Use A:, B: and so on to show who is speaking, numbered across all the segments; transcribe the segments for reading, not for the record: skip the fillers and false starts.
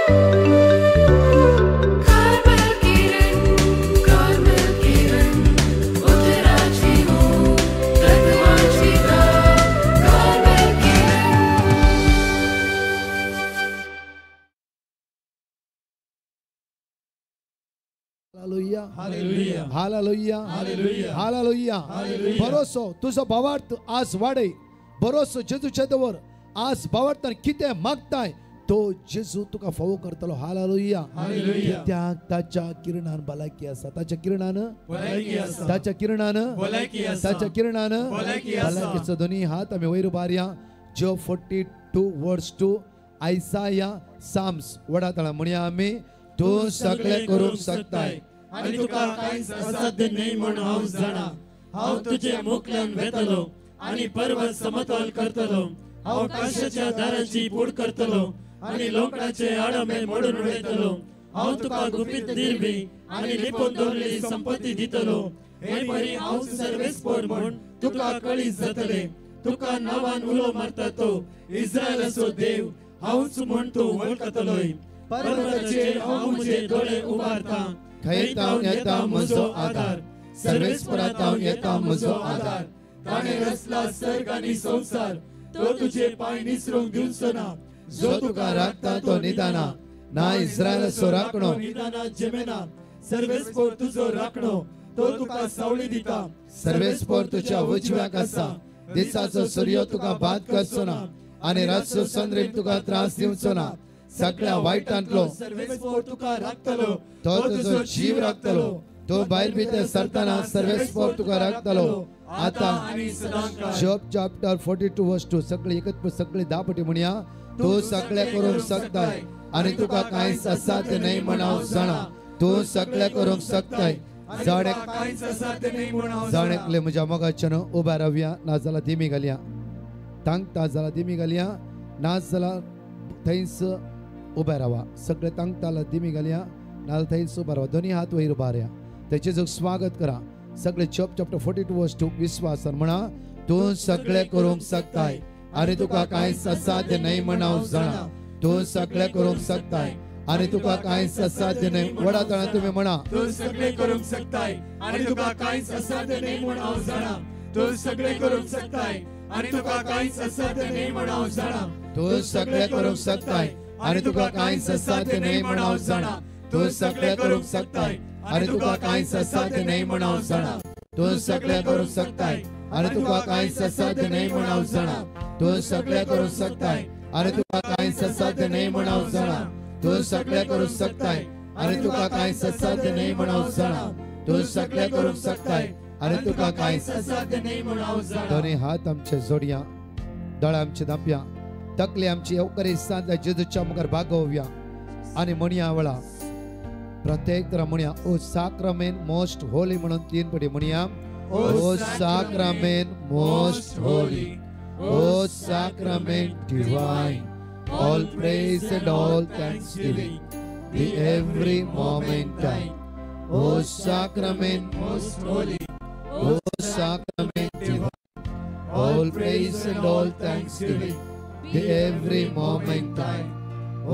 A: Hallelujah, hallelujah, hallelujah. भरोसो तुजो भावार्थ आज वाडय. भरोसो जेजूचे दवर आज भावार्थान कितें मागताय तो जेजू तुका फावो करतलो. हालेलुया. कित्याक ताच्या किरणान भलायकी आसा. ताच्या किरणान
B: भलायकी आसा.
A: ताच्या किरणान
B: भलायकी आसा.
A: ताच्या किरणान
B: भलायकी आसा.
A: भलायकीचो दोनी हात आमी वयर उबारया. Job 42:2 Isaiah Psalms वडा तळा म्हणया आमी तूं सगळें करूंक शकताय
B: आनी तुका कांयच असाध्य न्हय म्हूण हांव जाणा. हांव तुजे मुखल्यान वेतलो आनी पर्वत समतोल करतलो. हांव काशाच्या दारांची पूड करतलो आनी लोकडाचे आडमे मोडून उडयतलो. हांव तुका गुपीत दिरवी आनी लिपोवन दवरलेली संपत्ती दितलो. हे परी हांव सर्वेस्पोर म्हूण तुका कळीत जातले. तुका नांवान उलो मारता तो इस्रायलाचो देव हांवच म्हूण तूं वळखतलोय. पर्वताचेर हांव म्हजे दोळे उबारता.
A: खंय तावन येता म्हजो आधार, सर्वेस्परा तावन येता म्हजो आधार.
B: ताणें रचला सर्ग आनी संवसार, तो तुजे पांय निसरूंक दिवचो ना.
A: जो तुका राखता तो निदाना ना इस्रायलाचो राखणो
B: निदाना जेमेना. सर्वेस्पोर तुजो राखणो, तो तुका सावळी दिता.
A: सर्वेस्पोर तुज्या उजव्याक आसा. दिसाचो सूर्य तुका बाद करचो ना आनी रातचो चंद्रीम तुका त्रास दिवचो ना. सगळ्या वायटांतलो
B: सर्वेस्पोर तुका राखतलो,
A: तो तुजो जीव राखतलो. तो भायर भितर सरतना सर्वेस्पोर तुका राखतलो. आता जॉब चॅप्टर 42:2 सगळे एकत्र सगळे 10 पटी म्हणया. तूं सगळें करूंक शकताय आनी तुका कांयच असाध्य न्हय म्हूण हांव जाणा. तूं सगळें करूंक शकताय. जाण एकले म्हज्या मोगाच्यान उबा रावया. ना जाल्यार दिमी घालया. तांकता जाल्यार दिमी घालया. ना जाल्यार थंयच उबे रावा. सगळे तांकताला दिमी घालया. नाजाल्यार थंयच उबे रावा. दोनी हात वयर उबारया. तेचें स्वागत करा. सगळे जॉब चॅप्टर 42:2 विस्वासान म्हणा. तूं सगळें करूंक शकताय आनी तुका कांयच असाध्य न्हय म्हूण हांव जाणा. तूं सगळें करूंक शकताय आनी तुका कांयच असाध्य न्हय. वडा तळा तुमी म्हणा.
B: तूं सगळें करूंक शकताय आनी तुका कांयच असाध्य न्हय म्हूण हांव जाणा. तूं सगळें करूंक शकताय आनी तुका कांयच असाध्य न्हय म्हूण हांव जाणा.
A: तूं सगळें करूंक शकताय आनी तुका कांयच असाध्य न्हय म्हूण हांव जाणा. तूं सगळें करूंक शकताय आनी तुका कांयच असाध्य न्हय म्हूण हांव जाणा. तूं सगळें करूंक शकताय आनी तुका कांयच असाध्य न्हय म्हूण हांव जाणा. तूं सगळें करूंक शकताय आनी तुका कांयच असाध्य न्हय म्हूण हांव जाणा. तूं सगळें करूंक शकताय आनी तुका कांयच असाध्य न्हय म्हूण हांव जाणा. तूं सगळें करूंक शकताय आनी तुका कांयच
B: असाध्य न्हय म्हूण हांव जाणा.
A: दोनी हात आमचे जोडया. दोळे आमचे धांपया. तकली आमची येवकरिस्तांतल्या जेजूच्या मुखार बागोवया आनी म्हणया वेळा प्रत्येक तरा म्हणया. ओ साक्रामेंत मोस्ट होली म्हणून 3 पटी म्हणया. O sacrament most holy, O sacrament divine, all praise and all thanksgiving be every moment thine. O sacrament
B: most holy,
A: O sacrament divine, all praise and all thanksgiving be every moment thine.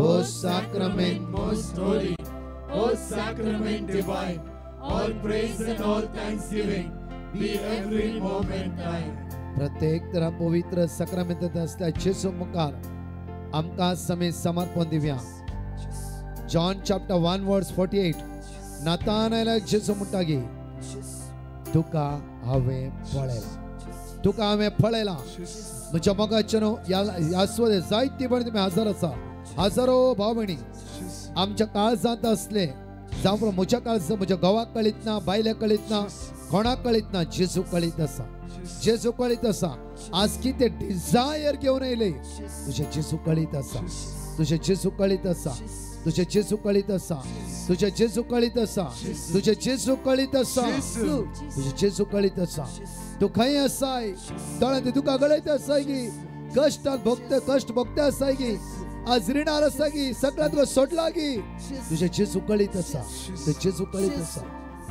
A: O sacrament
B: most holy, O sacrament divine, all praise and all thanksgiving be every moment thine.
A: प्रत्येक तरा पवित्र साक्रामेंतांत असल्या जेजू मुखार आमकां समेत समर्पण दिवया. John chapter 1:48 नातानायलाक जेजू म्हणटा की तुका हांवें पळयलां. तुका हांवें पळयलां. म्हज्या मोगाचें न्हू ह्या सुवातेर जायते पण तुमी हजर आसा. हजारो भाव भयणी आमच्या काळजांत आसले. जावं म्हज्या काळजांत म्हज्या घोवाक कळीत ना, बायलेक कळीत ना, कोणाक कळीत ना, जेजू कळीत आसा. जेजू कळीत आसा. आज कितें डिजायर घेवन येयले तुजें जेजू कळीत आसा. तुजें जेजू कळीत आसा. तुजें जेजू कळीत आसा. तुजें जेजू कळीत आसा. तुजें जेजू कळीत आसा. तुजें जेजू कळीत आसा. तूं खंय आसाय? दोळ्यांत तुका गळयत आसाय की कश्टान भोगते कश्ट भोगते आसाय की आज रिणार आसा की सगळ्या तुका सोडला की तुजें जेजू कळीत आसा. तुजें जेजू कळीत आसा.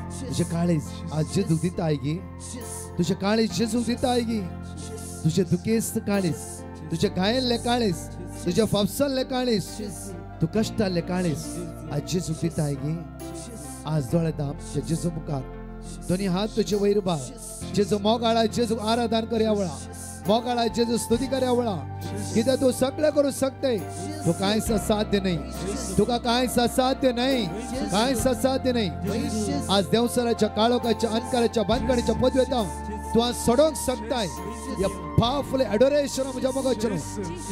A: तुजें काळीज आज जेजू दिताय की तुजें काळीज जेजू दिताय की तुजें दुखेस्त काळीज, तुजें घायल्लें काळीज, तुजें फाफसल्लें काळीज तूं कश्टाल्ले काळीस आज जेजू दिताय गी. आज दोळे दाम जेजू मुखार, दोनी हात तुझे वयर उबार. जेजू मोगाळा जेजू आराधन करया वळा, मोगाळा जेजू स्तुती करया वळा. कित्याक तूं सगळें करूं शकताय. तूं कांयच असाध्य न्हय, तुका कांयच असाध्य न्हय, कांयच असाध्य न्हय. आज देवसराच्या काळोखाच्या अंधकाराच्या बांदकाणीच्या पदवेता तूं आज सोडोवंक शकताय. ह्या पावरफुल एडोरेशन म्हज्या मोगाचें.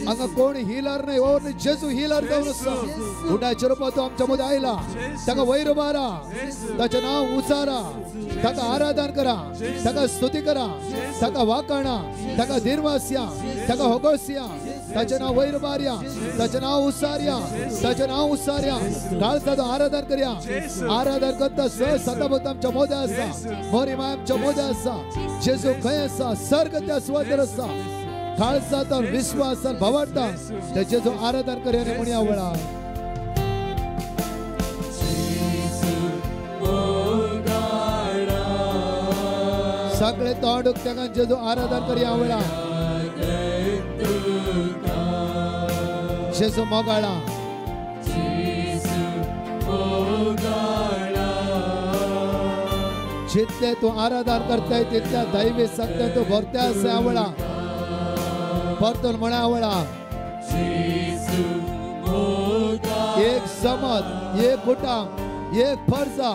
A: हांगा कोण हिलर न्हय, ओनली जेजू हिलर जावन आसा. उंडाच्या रुपांत तो आमच्या मदें आयला. ताका वयर उबारा, ताचें नांव उचारा, ताका आराधन करा, ताका स्तुती करा, ताका वाकाणा, ताका धीरवासया, ताका होगोसया. ताचें नांव वयर उबारया, ताचें नांव उसारया, ताचें नांव उसारया. काळजाचो आराधन करया. आराधन करता सताभोवता आमच्या मोदें आसा, मोरी माय आमच्या मोदें आसा. जेजू खंय आसा? सर्ग त्या सुवातेर आसा. काळजांत विस्वासान भावार्था त्या जेजू आराधन करया आनी म्हणया वळा. सगळे तोंड उक्तें जेजू आराधन करया वळा. जेजू मोगाळा, जितले तूं आराधन करताय तितल्या दैवी शक्ती तूं भरते आसा वळा. परतून म्हणा वळा. एक समज, एक गुटाम, एक फर्जा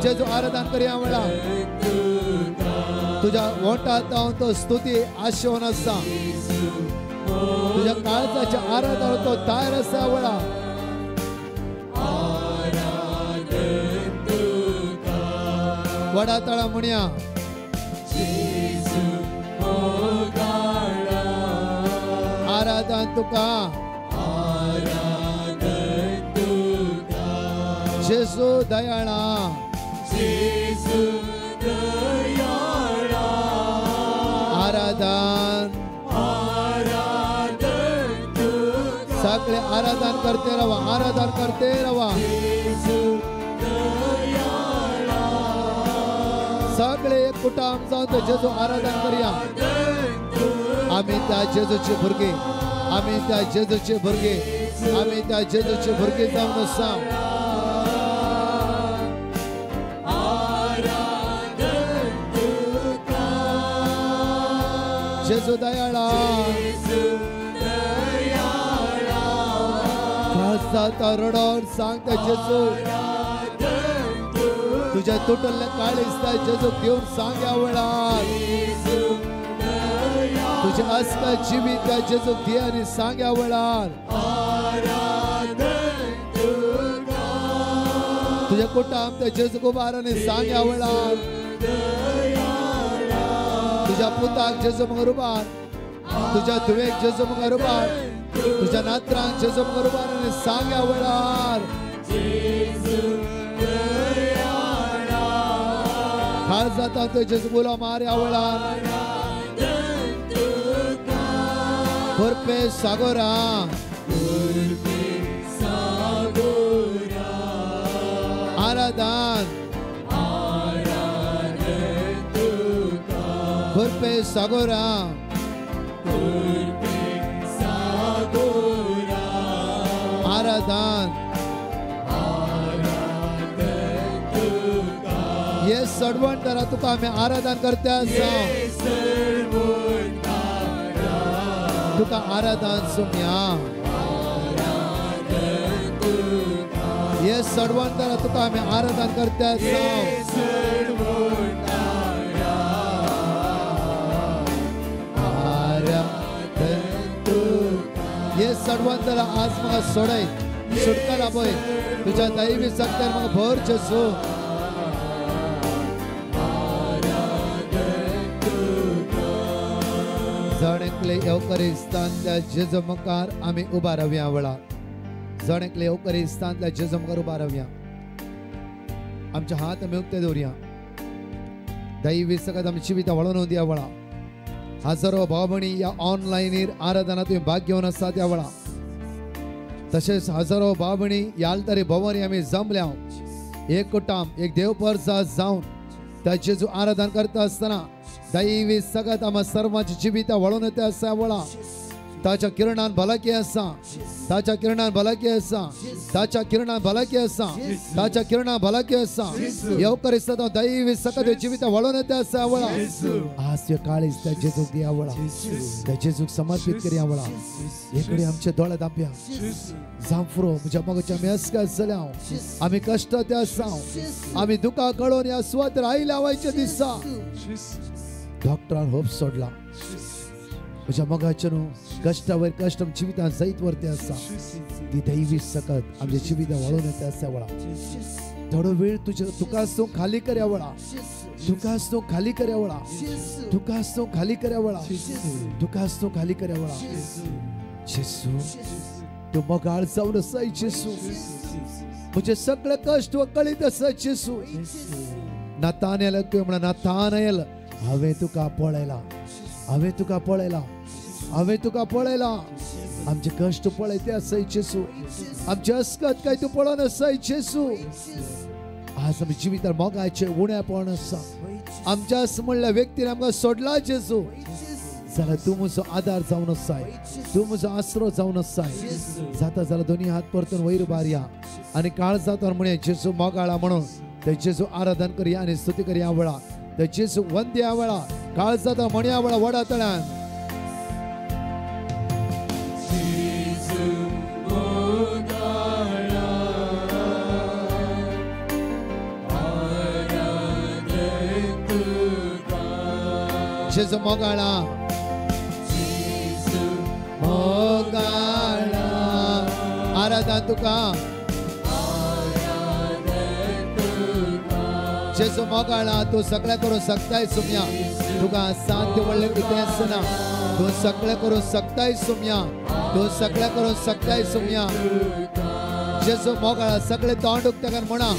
A: जेजू आराधन करया वळा. तुझ्या वोंटांत तो स्तुती आशेवन आसा. तुझ्या काळजाच्या आराधन तो तयार आसा वळा. वडा तळा म्हणया. आराधन तुका जेजू दयाळा, आराधन. सगळे आराधन करते रवा, आराधन करते रवा. सगळे एक कुटाम जावन तो जेजू आराधन करया. आमी त्या जेजूचे भुरगे, आमी त्या जेजूचे भुरगे, आमी त्या जेजूचे भुरगे जावन आसा. जेजू दयाळा, काळजांत रडोन सांगता जेजू. तुझ्या तुटल्ल्या काळीज त्या जेजू घेवन सांग वेळार. तुझे आसता जिवीत त्या जेजू घे आनी सांग वेळार. तुझ्या कुटाम त्या जेजू उबार आनी सांग वेळार. तुझ्या पुताक जेजू मुखार उबार, तुझ्या धुवेक जेजू मुखार उबार, तुझ्या नात्रांक जेजू मुखार उबार आनी सांग वेळार. काळजांत तो जेजू उलो मारया वेळार. खुरपे सागोरा, आराधन. खुरपे सागोरा, आराधन. हे सडवणदारा तुका आमी आराधन करते आसा. तुका आराधन सुमया. हे सडवणदारा तुका आमी आराधन करते आसा. हे सडवणदारा आज म्हाका सोडय, सुटका लाभय. तुझ्या दैवी शक्त्यान म्हाका भर जेजू. जण एकले येवकरिस्तांतल्या जेजू मुखार आमी उबा रावया वळा. जण एकले येवकरिस्तांतल्या जेजू मुखार उबा रावया. आमचे हात आमी उक्ते दवरया. दैवी सकत आमची जिवितां वळोवन दिया वळा. हजारो भाव भयणी ह्या ऑनलायनीर आराधना तुवें भाग घेवन आसा त्या वेळा. तशेंच हजारो भाव भयणी ह्या आल्तारी भोंवरी आमी जमल्या एक कुटाम एक देव परसा जावन त्या जेजू आराधन करता आसतना दैवी सगत आम्हा सर्वांची जिवितां वळोवन येता आसा वेळा. ताच्या किरणान भलायकी आसा, ताच्या किरणान भलायकी आसा, ताच्या किरणान भलायकी आसा, ताच्या किरणान भलायकी आसा. येवकर दिसता दैवी सकत जिवित वळोवन येते आसा वळा. आज तुवें काळीज त्या जेजूक दिया वळा, त्या जेजूक समर्पीत करया वळा. एकडे आमचे दोळे धांपया. जांफरो म्हज्या मोगाच्या आमी अस्कास जाल्या, आमी कश्ट ते आसा, आमी दुकां कळोवन ह्या सुवातेर आयल्या वयचे दिसा. डॉक्टरान होप सोडला. म्हज्या मोगाचे न्हू कश्टा वयर कश्ट जिवितान जैत वरते आसा. ती दैवी सकत आमच्या जिवितान वळोवन येते आसा वळा. थोडो वेळ तुझ्या तुकाच तूं खाली करया वळा, तुकाच तूं खाली करया वळा, तुकाच तूं खाली करया वळा, तुकाच तूं खाली करया वळा. जेसू तूं मोगाळ जावन आसाय जेसू, म्हजे सगळे कश्ट कळीत आसा जेसू. नातानेल तुवें म्हणा, नातानेल हांवें तुका पळयला, हांवें तुका पळयला, हांवें तुका पळयला. आमचे कश्ट पळयते आसाय जेसू, आमचे अस्कत काय तूं पळोवन आसाय जेसू. आज आमच्या जिवितार मोगाचें उणेपण आसा. आमच्या म्हणल्या व्यक्तीन आमकां सोडला जेसू, जाल्यार तूं म्हजो आदार जावन आसाय, तूं म्हजो आसरो जावन आसाय. जाता जाल्यार दोनी हात परतून वयर उबारया आनी काळजांत म्हणया जेसू मोगाळा म्हणून. ते जेजू आराधन करया आनी स्तुती करया वेळा, ते जेजू वंद्या वेळा, काळजांत म्हणया वेळा वडा तळ्यान. जेजू मोगाळा, मोगाळा, आराधन तुका जेजू मोगाळा. तूं सगळें करूंक शकताय सुम्या, तुका साध्य व्हडलें कितें आसना. तूं सगळें करूंक शकताय सुम्या, तूं सगळें करूंक शकताय सुम्या. जेजू मोगाळा. सगळें तोंड उक्तें कर म्हणा,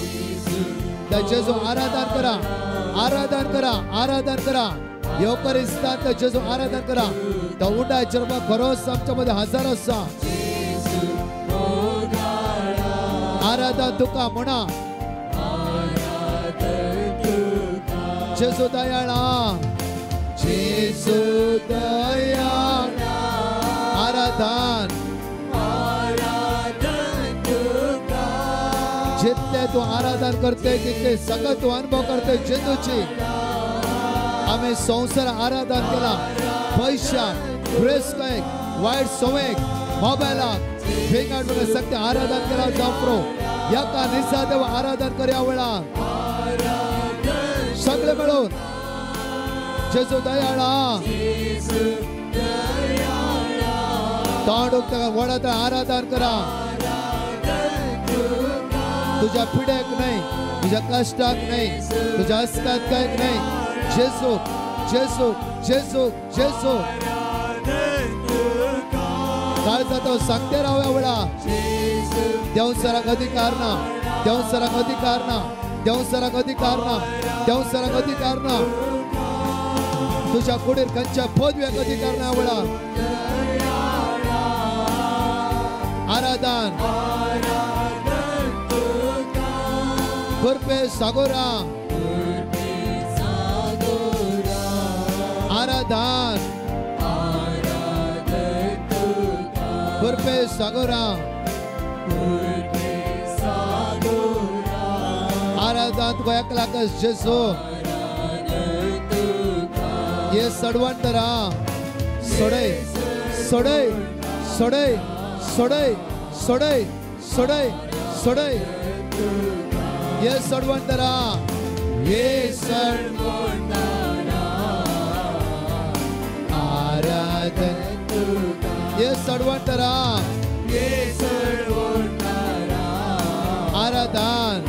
A: त्या जेजू आराधन करा, आराधन करा, आराधन करा. येवकर दिसता त्या जेजू आराधन करा. तो उंडाचेर खरोच आमच्या मध्ये हजार आसा. आराधन तुका म्हणा जेजू दयाळा, जेजू दयाळा, आराधन. जितले तूं आराधन करते तितले सगळं तूं अनुभव करते जेजूची. आमी संवसार आराधन केला, पैशाक, ड्रेसाक, वायट संवयेक, मोबायलाक, विंगड विंगड सगळें आराधन केला. जावं एका निसा देव आराधन करया वेळा सगळे मेळून जेजू दयाळा. तोंड उक्तें वडात आराधन करा. तुझ्या पिड्याक न्हय, तुझ्या कश्टाक न्हय, तुझ्या अस्कात काय न्हय, जेजू जेजू जेजू जेजू. काळजांत सांगते रावया वेळा. देवसराक अधिकार ना, देवसराक अधिकार ना, देवसराक अधिकार ना, देवसराक अधिकार ना. तुझ्या कुडीर खंयच्या पदव्याक अधिकार ना वेळा. आराधन कृपे सागोरा, आराधन कृपे सागोरा, आराधन तुका एकल्याकच जेजू. ये सडवंतरा सोडय सोडय सोडय सोडय सोडय सोडय सोडय. ये सडवंतरा, ये सडवंतरा, आराधन ये सडवंतरा, ये सडवंतरा, आराधन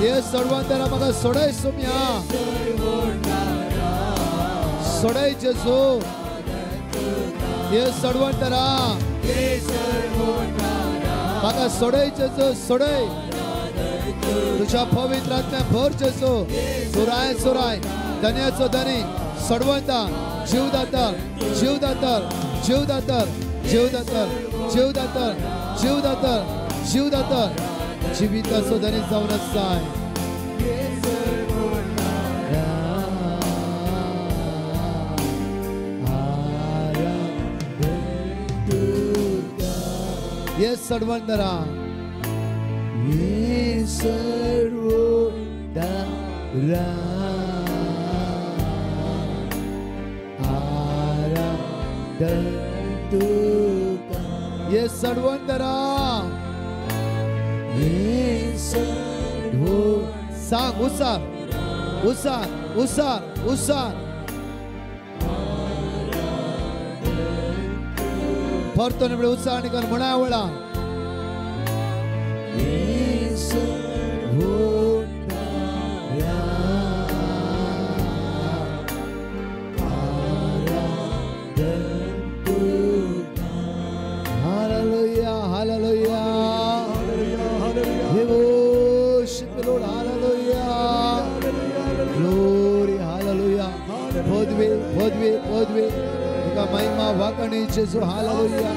A: ये सडवंतरा. म्हाका सोडय सुम्या, सोडय जेजू. ये सडवंतरा, म्हाका सोडय जेजू, सोडय. तुझ्या पवित्र आत्म्या भर जेजू. सुराय सुराय धन्याचो धनी, सडवंता, जीवदातर, जीवदातर, जीवदातर, जीवदातर, जीवदातर, जीवदातर, जीवदातर, जिविताचो धनी जावन आसाय. हे सडवंदरा हे सर्वोदरा आराधन तुका हे सडवंदरा हे सर्व सांग उसार उसार उसार उसार परतून उत्साह कर म्हणा वळा Hallelujah, hallelujah, hallelujah. We worship the Lord, hallelujah. Glory, hallelujah. पदवी पदवी पदवी तुका महिमा वाकणी जेजू hallelujah.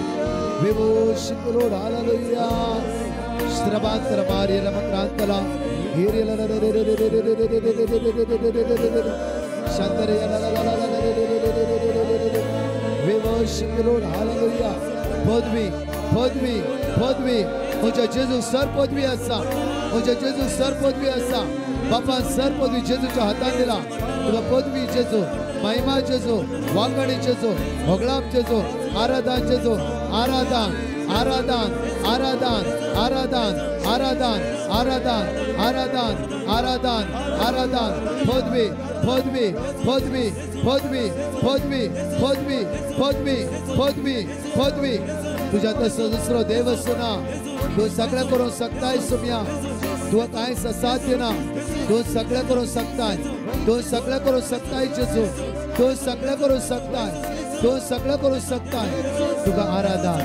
A: We worship the Lord, hallelujah. श्रबांतर मारिय रमक्रांतला हिरियल शांतरे We worship the Lord, hallelujah. पदवी पदवी पदवी म्हज्या जेजू सर पदवी आसा म्हज्या जेजू सर पदवी आसा बापा सर पदवी जेजूच्या हातान दिला तुका पदवी जेजू महिमा जेजू वांगडी जेजू होगळाप जेजू आराधन जेजू आराधन आराधन आराधन आराधन आराधन आराधन आराधन आराधन आराधन पदवी पदवी पदवी पदवी पदवी पदवी पदवी पदवी पदवी तुझ्या तसो दुसरो देव ना तूं सगळें करूंक शकताय सुम्या तूं कांयच असाध्य ना तूं सगळें करूंक शकताय तूं सगळें करूंक शकताय जेजू तूं सगळें करूंक शकताय तूं सगळें करूंक शकताय तुका आराधन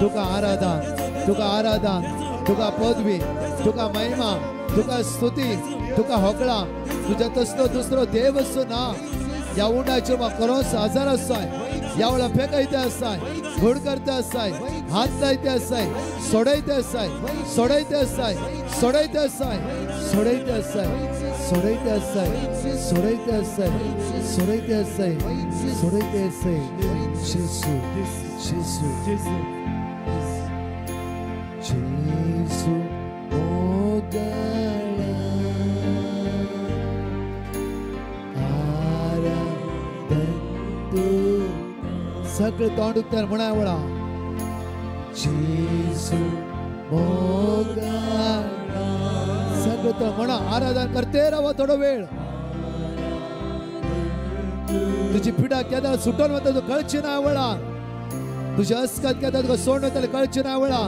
A: तुका आराधन तुका आराधन तुका पदवी तुका महिमा तुका स्तुती तुका होगळा तुझ्या तसलो दुसरो देव ना ह्या उंडाचेर म्हाका खरोच आजार आसाय ह्या वेळार फेकयते आसाय घोड करते आसाय हात लायते आसाय सोडयते आसाय सोडयते आसाय सोडयते आसाय सोडयते आसाय सोडयते आसाय सोडयते आसाय सोडयते आसाय सोडयते आसाय जेजू जेजू जेजू मोगाळा आराधन तुका सगळे तोंड उक्तें म्हणा वळा जेजू मोगाळा सगळे तोंड म्हणा आराधन करते राव थोडो वेळ तुझी पिडा केदा सुटोन वता तुका कळची ना वळा तुझी अस्कत केदा तुका सोडून वताले कळची ना वळा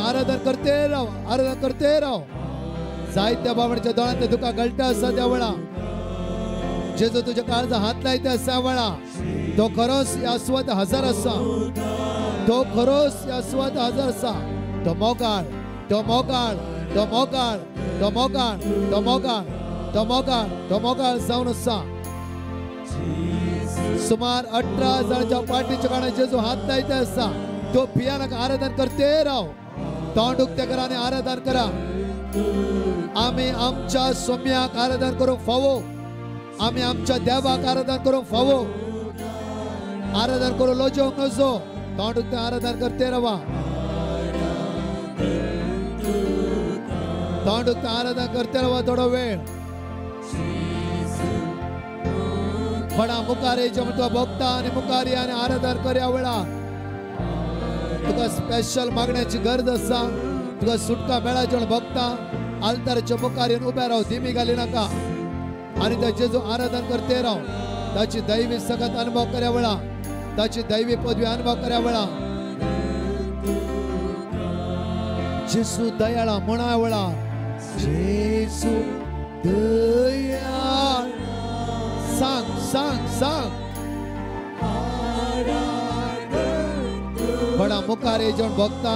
A: आराधन करते राव आराधन करते राव जायत्या बाबांच्या दोळ्यांत तुका गळटा आसा त्या वेळा जेजू तुझ्या काळजा हात लायता आसा वेळा तो खरोच ह्या सुवात हजार आसा तो खरोच ह्या सुवात हजार आसा तो मोगाळ तो मोगाळ तो मोगाळ तो मोगाळ तो मोगाळ तो मोगाळ तो मोगाळ जावन आसा सुमार 18 जाणांच्या पार्टीच्या कारणान जेजू हात लायता आसा तो भियानक आराधन करते राव तोंड उक्तें करा आनी आराधन करा आमी आमच्या सोम्याक आराधन करूंक फावो आमी आमच्या देवाक आराधन करूंक फावो आराधन करूं लजोवंक नजो तोंड उक्तें आराधन करते रावा तोंड उक्तें आराधन करते रावा थोडो वेळ बडा मुखार येयचें म्हण तुका भोगता आनी मुखार आनी आराधन करया वेळा तुका स्पेशल मागण्याची गरज आसा तुका सुटका मेळाची म्हण भोगता आल्ताराच्या मुखार येवन उबे राव दिमी घाली नाका आनी त्या जेजू आराधन करते राव ताची दैवी सकत अनुभव करया वेळा ताची दैवी पदवी अनुभव करया वेळा जेजू दयाळा म्हणा वेळा जेजू दयाळा सांग सांग सांग बडा मुखार येवन भोगता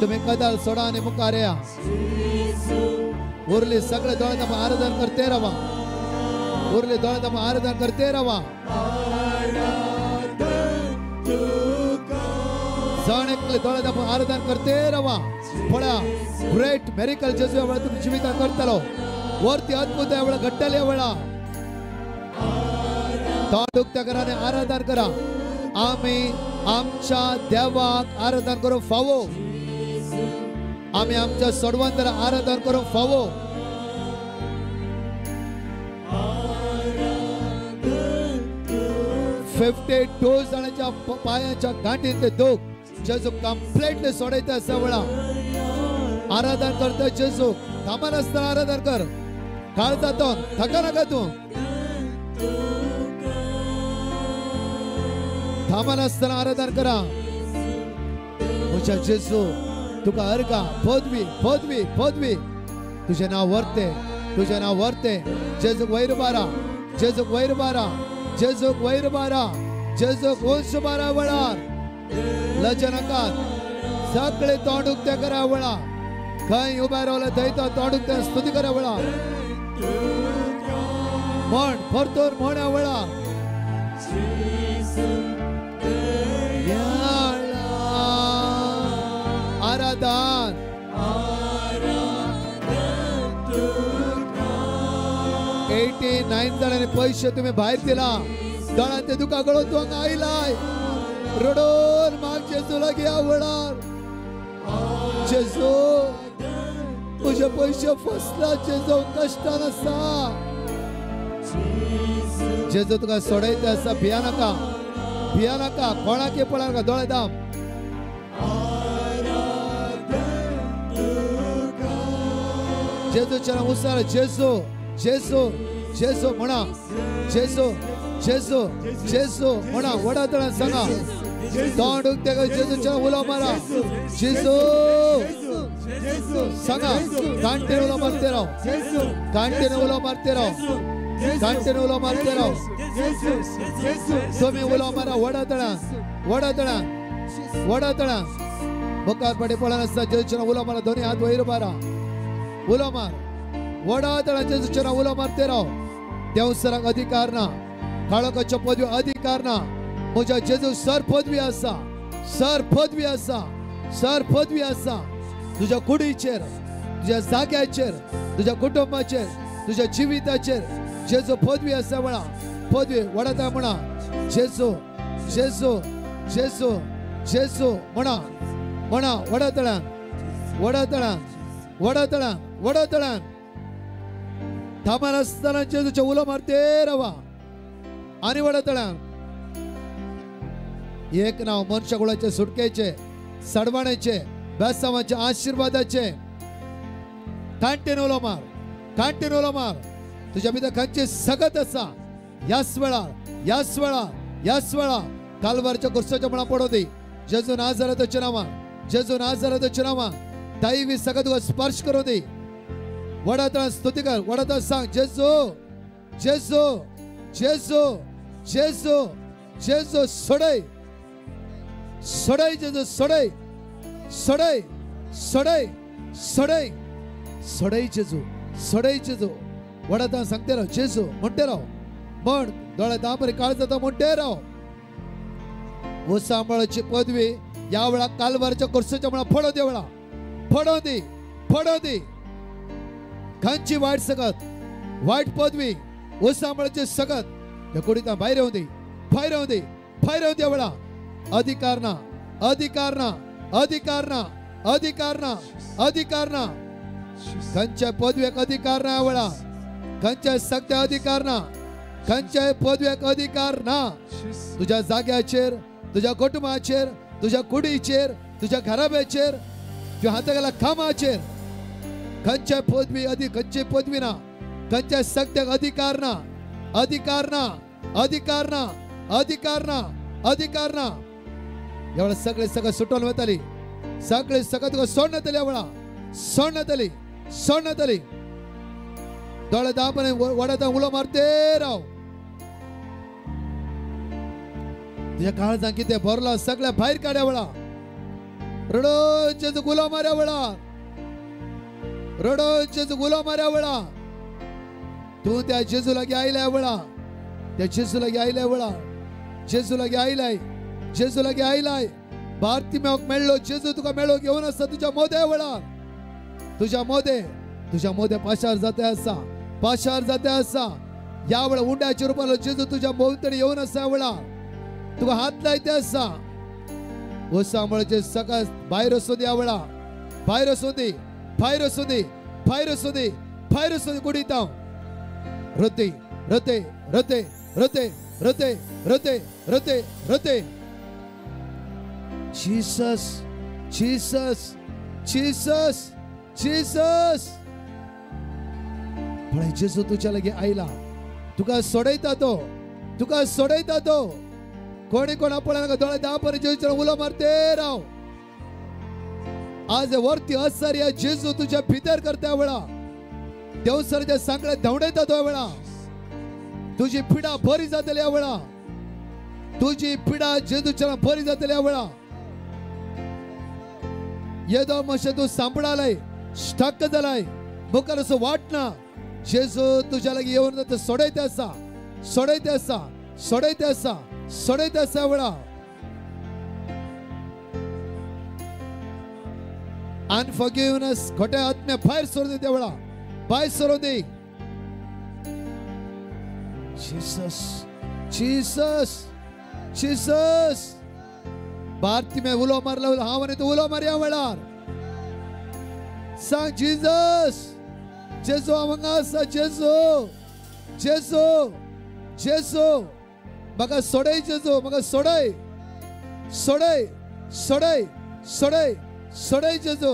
A: तुम्ही कदल सोडा आनी मुखार या उरली सगळे दोळ्यांत आराधन करते रावा उरली दोळ्यांत आराधन करते रावा जण एकले दोळ्यांत आराधन करते रावा पळया ग्रेट मेरिकल जेजू ह्या वेळार तुमच्या जिवितांत करतलो वरती अद्भुत ह्या वेळार घडटले ह्या वेळार तोंड उक्तें करा आनी आराधन करा आमी आमच्या देवाक आराधन करूंक फावो. आमी आमच्या सोडवंतरा आराधन करूंक फावो. फिफ्टी टू जाणांच्या पायांच्या गांठींतले दुख जेजू कंप्लिटली सोडयता आसा वेळा. आराधन करता जेजू, थांबनासतना आराधन कर. काळजातून थका नाका तूं. थांबनासतना आराधन करा. म्हज्या जेजू तुका अर्गा पदवी पदवी पदवी. तुजें नांव व्हरते, तुजें नांव व्हरते. जेजूक वयर बारा, जेजूक वयर बारा, जेजूक वयर बारा, जेजूक उंच बारा वेळार. लज नाकात. सगळे तोंड उक्ते करा वेळा. खंय उबे रावले थंय तो तोंड उक्ते स्तुती करा वेळा. म्हण परतून म्हण वेळा. आराधन 89 जाणांनी पैसे तुम्ही भायर दिला. दोळ्यांत दुखा गळोवन तूं हांगा आयलाय. रडून माग जेजू लागीं वेळार. जेजू म्हजे पयशे फसला जेजू, कश्टान आसा. जेजू तुका सोडयता आसा. भिया नाका, भिया नाका, कोणाक पळय नाका. दोळे दाम. जेजूच्या उसार जेजू जेजू जेजू म्हणा. जेजू जेजू जेजू म्हणा. व्हडा तळान सांगा. तोंड उक्ते कर. जेजूच्या उलो मारा. जेजू सांगा. कांटेन उलो मारते राव, कांटेन उलो मारते राव, कांटेन उलो मारते राव. तुमी उलो मारा व्हडा तळान, व्हडा तळान, व्हडा तळान. मुखार फाटी पळनासतना जेजूच्या उलो मारा. दोनी हात वयर मारा, उलो मार. व्हडा तळान जेजूच्या उलो मारते राव. देवसराक अधिकार ना, काळोखाच्यो पदवी अधिकार ना. म्हज्या जेजू सर पदवी आसा, सर पदवी आसा, सर पदवी आसा. तुज्या कुडीचेर, तुज्या जाग्याचेर, तुज्या कुटुंबाचेर, तुज्या जिविताचेर जेजू पदवी आसा वेळा. पदवी वडाता म्हणा. जेजू जेजू जेजू जेजू म्हणा, म्हणा. व्हडा तळान, व्हडा तळान, व्हडा तळान, व्हडा तळान. थांबनासतना जेजूचे उलो मारते रावा आनी व्हडा तळान. एक नाव मनशाकुळाचे सुटकेचे, सडवाण्याचे, बेसावाचे, आशीर्वादाचे. कांटेन उलो मार, कांटेन उलो मार. तुज्या भितर खंयची सगत आसा ह्याच वेळार, ह्याच वेळार, ह्याच वेळार कालवारच्या कुर्साच्या म्हणा पडो दी. जेजू नाझारेथाच्या नांवान, जेजू नाझारेथाच्या नांवान दैवी सगत तुका स्पर्श करूं दी. व्हडा तळान स्तुती कर. व्हडा तळान सांग जेजू जेजू जेजू जेजू जेजू सोडय, सोडय जेजू, सोडय, सोडय, सोडय, सोडय, सोडय जेजू, सोडय जेजू. व्हडा तळान सांगते राव जेजू म्हणटे राव. म्हण दोळे दांपरी काळ जाता म्हणटे राव. उसांबळाची पदवी ह्या वेळा कालवारच्या कुर्साच्या म्हणा फडो दे वेळा. फडो दी, फडो दी. खंयची वायट सगत, वायट पदवी, उसांबळाची सगत त्या कुडींत भायर येवं दी, भायर येवं दी, भायर येवं दी वेळा. अधिकार ना, अधिकार ना, अधिकार ना, अधिकार ना, अधिकार ना. खंयच्या पदवेक अधिकार ना वेळा. खंयच्या सगळ्या अधिकार ना, खंयच्याय पदवेक अधिकार ना. तुज्या जाग्याचेर, तुज्या कुटुंबाचेर, तुज्या कुडीचेर, तुज्या घराब्याचेर, तुज्या हाता गेल्या कामाचेर खंयच्याय पदवी अधिक, खंयची पदवी ना, खंयच्याय सगळ्याक अधिकार ना, अधिकार ना, अधिकार ना, अधिकार ना, अधिकार ना. ह्या वेळा सगळे सगळं सुटोवन वताली. सगळे सगळं तुका सोडून येतली. ह्या वेळा सोडून येतली, सोडून येतली. दोळे दापणे वडाता उलो मारते राव. तुझ्या काळजान कितें भरला सगळ्या भायर काड्या वेळा. रडोन जेजू उलो माऱ्या वेळा, रडोन जेजू उलो माऱ्या वेळा. तूं त्या जेजू लागीं आयल्या वेळा, त्या जेजू लागीं आयल्या वेळा, जेजू लागीं आयलाय, जेजू लागीं आयलाय. बार्तिमेवाक मेळ्ळो जेजू तुका मेळो घेवन आसा तुज्या मोद्या वेळार. तुज्या मोदे, तुज्या मोदे पाशार जाते आसा, पाशार जाते आसा. ह्या वेळा उंड्याच्या रुपान जेजू तुज्या भोंवतणी येवन आसा. वेळार तुका हात लायते आसा. ओसांबळचे सकाळ भायर वचूं दी वेळा, भायर वचूं दी, भायर वचूं दी, भायर वचूं दी, भायर वचूं दी कुडीत हांव. रते रते रते रते रते रते रते रते. Jesus Jesus Jesus Jesus. पळय जेजू तुज्या लागीं आयला, तुका सोडयता तो, तुका सोडयता तो. कोणी कोणा पळय दोळे दापर जेजूचेर उलो मारते राव. आज वरती असर या जेजू तुझ्या भितर करता वेळा, देवसराच्या सांगळे धांवडयता तो वेळा, तुझी पिडा बरी जातली या वेळा, तुझी पिडा जेजूच्या बरी जातली या वेळा. येदो मातशें तूं सांपडालय, स्टक जालाय, मुखार असो वाट ना. जेजू तुज्या लागीं येवन ते सोडयते आसा, सोडयते आसा, सोडयते आसा, सोडयते आसा वेळा. अनफॉरगिव्हनेस खोट्या आत्म्या भायर सरून दी त्या वेळा, भायर सरून दी. Jesus Jesus Jesus. भारती में उलो मारला हांव आनी तूं उलो मारया वेळार. सांग जीसस, जेजू हांव हांगा आसा, जेजू जेजू जेजू म्हाका सोडय, जेजू म्हाका सोडय, सोडय सोडय सोडय सोडय जेजू.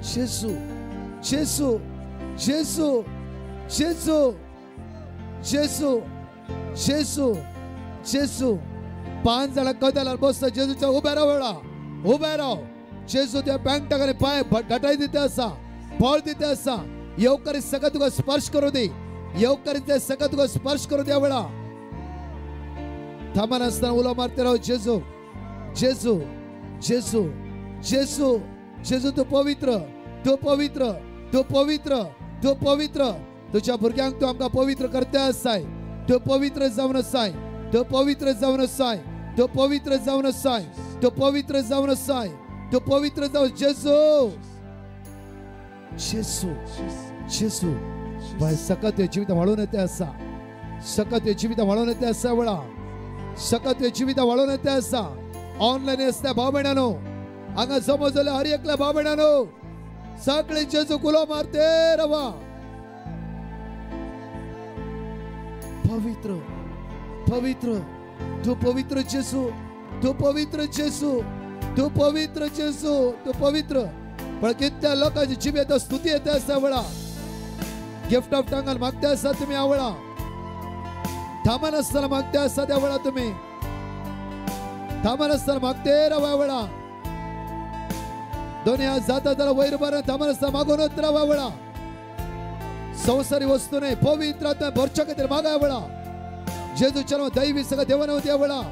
A: जेजू जेजू जेजू जेजू जेजू जेजू जेजू. 5 जाणां कदेलार बसता जेजूच्या उबे राव वेळा, उबे राव. जेजू त्या बँकटाक आनी पांय घटाय दिता आसा, बळ दिता आसा. येवकारी सगळं तुका स्पर्श करूं दी, येवकारी ते सगळं तुका स्पर्श करूं द्या वेळा. थांबनासतना उलो मारते राव जेजू जेजू जेजू जेजू जेजू. तूं पवित्र, तूं पवित्र, तूं पवित्र, तूं पवित्र. तुझ्या भुरग्यांक तूं आमकां पवित्र करते आसाय. तूं पवित्र जावन आसाय, तूं पवित्र जावन आसाय, तूं पवित्र जावन आसाय, तूं पवित्र जावन आसाय, तूं पवित्र जावन. जेजू जेजू जेजू. बाय सकत जिवीत वाळून येते आसा, सकत जिवीत वाळून येते आसा वेळा, सकत जिवीत वाळून येते आसा. ऑनलायन आसता भाव भयणानो, हांगा जमो जाल्या हर एकल्या भाव भयणानो, सगळे जेजू कुलो मारते रवा. पवित्र पवित्र तूं पवित्र जेजू, तूं पवित्र जेजू, तूं पवित्र जेजू, तूं पवित्र. पण कितल्या लोकांची जीव येता, स्तुती येता आसा वेळा. गिफ्ट ऑफ टंगान मागते आसा तुमी ह्या वेळा, थांबनासतना मागते आसा त्या वेळा, तुमी थांबनासतना मागते रावा वेळा. दोन्ही हात जाता जाल्यार वयर बरें थांबनासतना मागूनच रावा वेळा. संवसारी वस्तू न्हय, पवित्र आत्मा भरच्या खातीर मागा वेळा. जेजूच्या दैवी सगळं देवान त्या वेळा.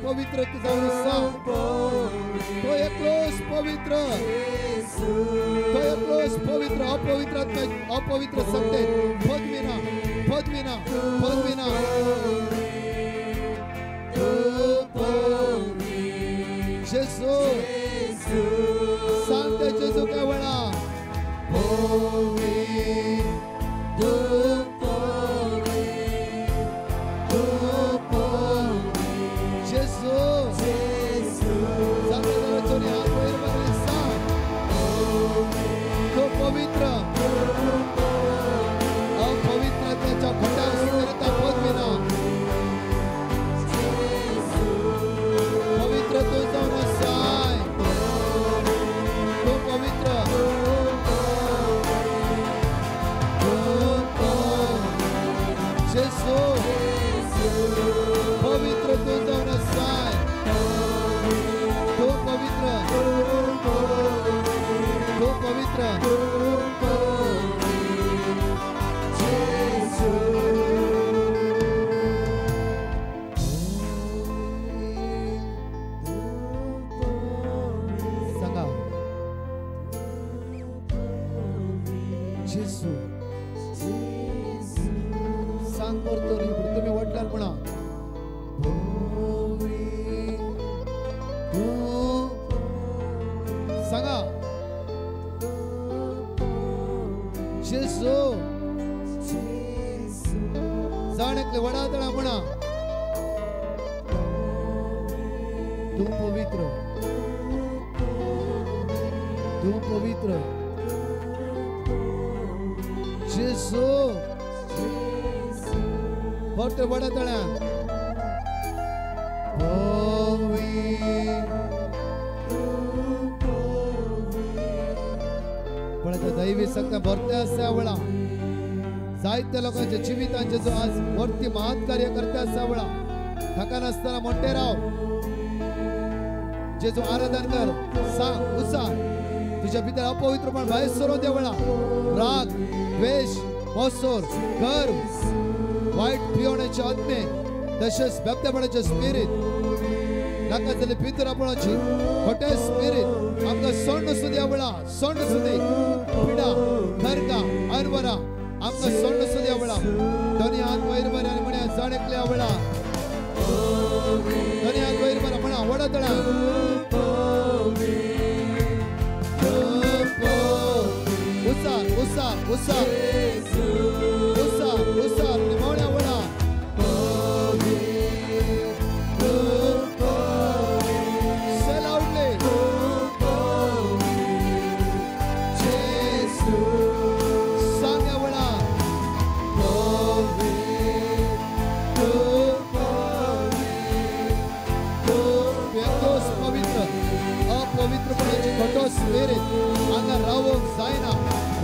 A: पवित्र जावन आसा, तो एकलोच पवित्र, तो एकलोच पवित्र. अपवित्र आत्मा, अपवित्र शक्ती पदविना, पदविना, पदविना. जेजू सांगते जेजू काय वेळा. पवित्र अपवित्र त्याच्या खोट्या सुंदरता पदविना. जेजू. सांग परतो तुम्ही वडलार म्हणा. सांगा जेजू. जाण एकले वडा तळा म्हणा. तूं पवित्र, तूं पवित्र जेजू. परते वडा तळ्यान पण आता दैवी सगळं भरते आसा वेळा जायत्या लोकांच्या जिवितांचे जो आज वरती महान कार्य करते आसा वेळा थका नासतना म्हणटे राव. जेजू आराधन कर, सांग उसार तुझ्या भितर अपवित्रपण भायर सरून त्या वेळा. राग, द्वेष, मत्सर, गर्व, वाईट पिवण्याचे आत्मे, तसेच बेबदेपणाचे स्पिरीत, नाका जाल्ले पितरापणाची खोटे स्पिरीत आमकां सोंड सुद्या वेळा. सोंड सुदी पिडा खरका अनवरा आमकां सोंड सुद्या वेळा. दोनी हात वयर बरे आनी म्हण्या जाण एकल्या वेळा. दोनी हात वयर बरा म्हणा वडा तळा. उसार उसार उसार उसार उसार निमोण्या वडा. स्पिरीत हांगा रावोंक जायना,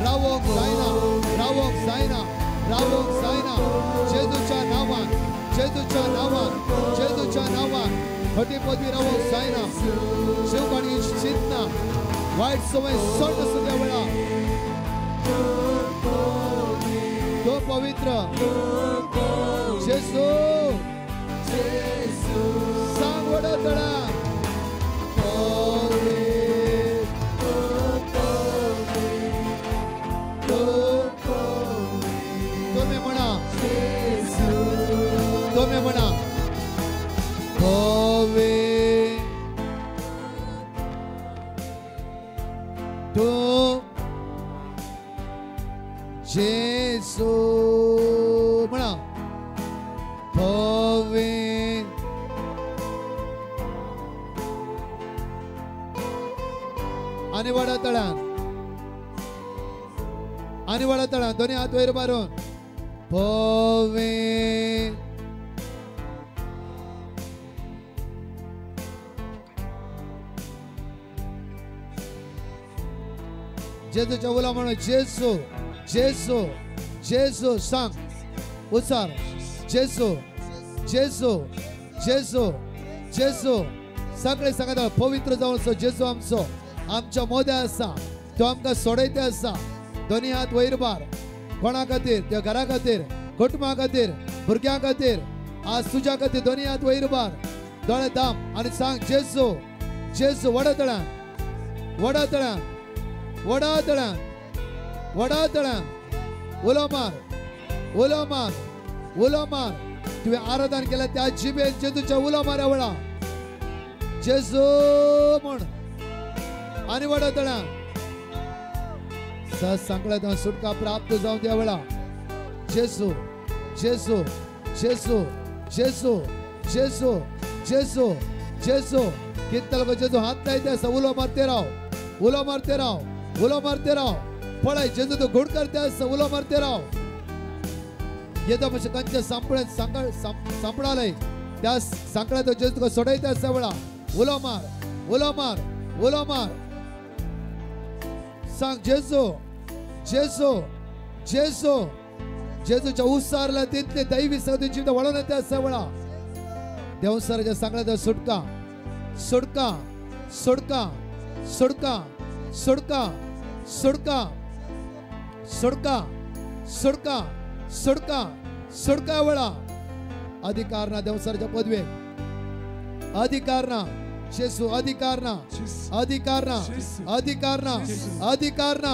A: रावोंक जायना, रावोंक जायना, रावोंक जायना. जेजूच्या नांवान, जेजूच्या नांवान, जेजूच्या नांवान खटी पदवी रावोंक जायना. शिवकाणी चिंतना वायट समय सोड सुद्या वेळा. तो पवित्र जेजू. सांग वडा तळा. तुम्ही म्हणा तूं जेजू म्हणा. आनी वडा तळान, आनी वडा तळान दोनी हात वयर मारून पवे. जेजूच्या उला म्हणून जेजू जेजू जेजू. सांग उचार जेजू जेजू जेजू जेजू. सगळे सांगता पवित्र जावन जेजू आमचो आमच्या मोद्या आसा, तो आमकां सोडयते आसा. दोनी हात वयर बार. कोणा खातीर? त्या घरा खातीर, कुटुंबा खातीर, भुरग्यां खातीर, आज तुज्या खातीर दोनी हात वयर बार. दोळे दाम आनी सांग जेजू जेजू. वडा तळान, वडा तळान, वडा तळान, वडा तळान. उलो मार, उलो मार, उलो मार. तुवें आराधन केलें त्या जिबेन जेजूच्या उलो मार वेळा जेजू म्हण आनी वडा तळान. सहज सांगल्या सुटका प्राप्त जावन त्या वेळा. जेजू जेजू जेजू जेजू जेजू जेजू जेजू. कितले लोक जेजू हात लायते आसा. उलो मारते राव, उलो मारते राव, उलो मारते राव. पळय जेजू तो घुड करते आसा. उलो मारते राव. येता मातशें कंचे सांपळे सांपडालय त्या सांकड्या तो जेजू तुका सोडयता आसा वेळा. उलो मार, उलो मार, उलो मार. सांग जेजू जेजू जेजू. जेजूच्या उसारला तितले दैवी सगळं जिवित वळून येते आसा वेळा. देवसराच्या सांगण्यात सुटका, सुटका, सुटका, सुटका, सुटका, सुटका, सुटका, सुटका, सुटका, सुटका वेळा. अधिकार ना देवसराच्या पदवेक, अधिकार ना जेसू, अधिकार ना, अधिकार ना, अधिकार ना, अधिकार ना.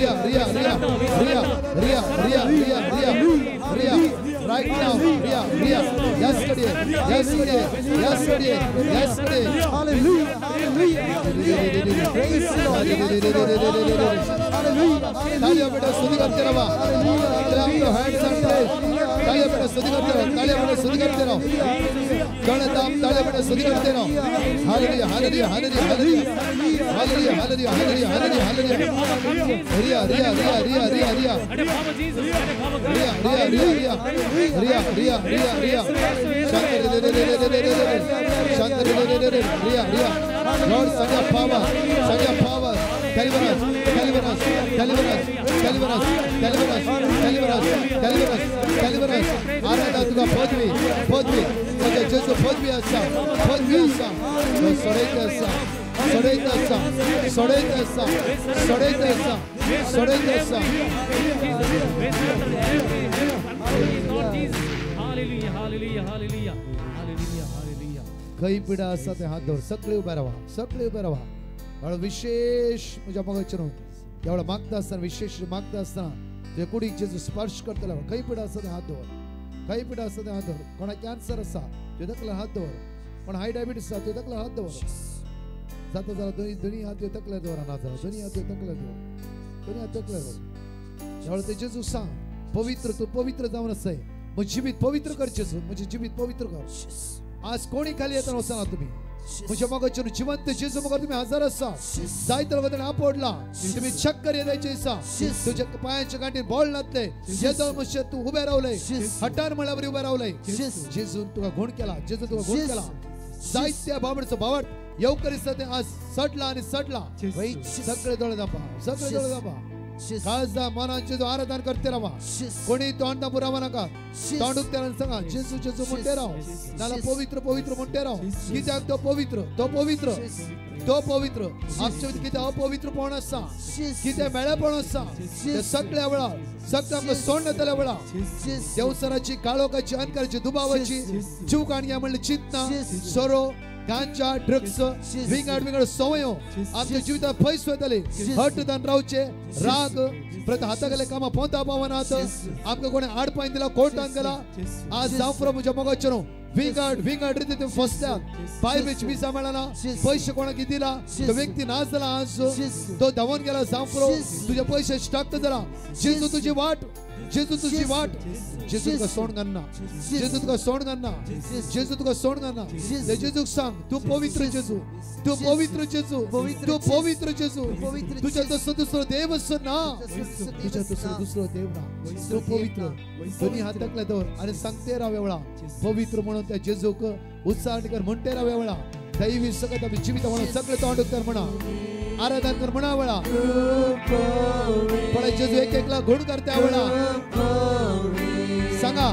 A: Riya Riya Riya Riya Riya Riya Riya Riya Riya right now Riya Riya yes करिए यस करिए यस करिए यस करिए
C: Hallelujah, hallelujah, hallelujah. Praise the Lord. Hallelujah.
A: तालियां बेटा स्तुति करते रहो clap your hands and praise तालियां बेटा स्तुति करते रहो तालियां बेटा स्तुति करते रहो गण दाम तालियां बेटा स्तुति करते रहो hallelujah hallelujah hallelujah hallelujah hallelujah hallelujah hallelujah hallelujah Riya Riya Riya Riya Riya Riya Riya Riya Riya Riya Riya Riya Riya शांत रे रे रे रे रे रे शांत रे रे रे रे Riya Riya Lord send your power, send your power, deliver us, deliver us, deliver us, deliver us, deliver us, deliver us, deliver us, deliver us. आराधना तुका पदवी पदवी तुझ्या जेजू पदवी आसा पदवी आसा तो सोडयत आसा सोडयत आसा सोडयत आसा सोडयत आसा सोडयत आसा.
B: Hallelujah, hallelujah, hallelujah, hallelujah, hallelujah.
A: खंय पिडा आसा ते हात दवर सगळे उबे रावा सगळे उबे रावा. विशेष म्हज्या मोगाचेर एवढा मागता आसतना विशेष मागता आसतना तुज्या कुडीक जेजू स्पर्श करतलो. खंय पिडा आसा ते हात दवर खंय पिडा आसा ते हात दवर. कोणाक कॅन्सर आसा तुज्या तकल्यार हात दवर. कोण हाय डायबिटीस आसा तुज्या तकल्यार हात दवर. जाता जाल्यार दोनी दोनी हात तुज्या तकल्यार दवर ना जाल्यार दोनी हात तुज्या तकल्यार दवर दोनी हात तकल्यार दवर. एवढं ते जेजू सांग पवित्र तूं पवित्र जावन आसाय म्हजें जिवीत पवित्र कर जेजू म्हजें जिवीत पवित्र कर. आज कोणी खाली येतना वचना तुमी म्हज्या मोगाचेर जिवंत जेजू मुखार तुमी हजर आसा. जायते लोकां ताणें आपडला तुमी चक्कर येदायचे आसा तुज्या पांयाच्या गांठीर बोळ नातले येदो मशे तूं उबें रावले हटान म्हळ्यार बरी उबें रावले. जेजून तुका गुण केला जेजून तुका गुण केला. जायत्या बाबडचो भावार्थ येवकर दिसता तें आज सडला आनी सडला. सगळे दोळे दापा सगळे दोळे दापा. काळजा मनान जेजू आराधन करते रावा. कोणी तोंड दाबून रावा नाका तोंड उक्तें सांगा जेजू जेजू म्हणटे राव नाल्यार पवित्र पवित्र म्हणटे राव. कित्याक तो पवित्र तो पवित्र तो पवित्र. आमचे भितर कितें अपवित्रपण आसा कितें मेळेपण आसा ते सगळ्या वेळार सगळ्या आमकां सोड जातल्या वेळार देवसराची काळोखाची अंधकाराची दुबावाची जीव काणया म्हणले चिंतना सोरो गांजा ड्रग्स विंगड विंगड संवयो आमच्या जिवितात पयस वयतले. हट दान रावचे राग परत हाता गेले कामां पोंता पावनात. आमकां कोणें आडपायन दिला कोर्टान गेला आज जावं पुरो म्हज्या मोगाचेर विंगड विंगड रिती ते फसल्यात. बायल बेच विजा मेळना पयशे कोणाक दिला तो व्यक्ती नाच जाला आज तो धांवून गेला जावं पुरो तुजे पयशे स्टक जाला. जेजू तुजी वाट जेजू तुजी वाट जेजू तुका सोड घालना जेजू तुका सोड घालना जेजू तुका सोड घालना. जेजूक सांग तूं पवित्र जेजू तूं पवित्र जेजू तूं पवित्र जेजू. तुज्या तसो दुसरो देव ना तुज्या तसो दुसरो देव ना. तूं पवित्र दोनी हात तकले दवर आनी सांगते राव वेळा पवित्र म्हणून त्या जेजूक उत्साह कर म्हणटे राव वेळा. दैवी सगळं आमी जिवित म्हणून सगळें तोंड उक्तें म्हणा आराधन कर म्हणा वेळा. पण जेजू एक एकला गुण करता वेळा सांगा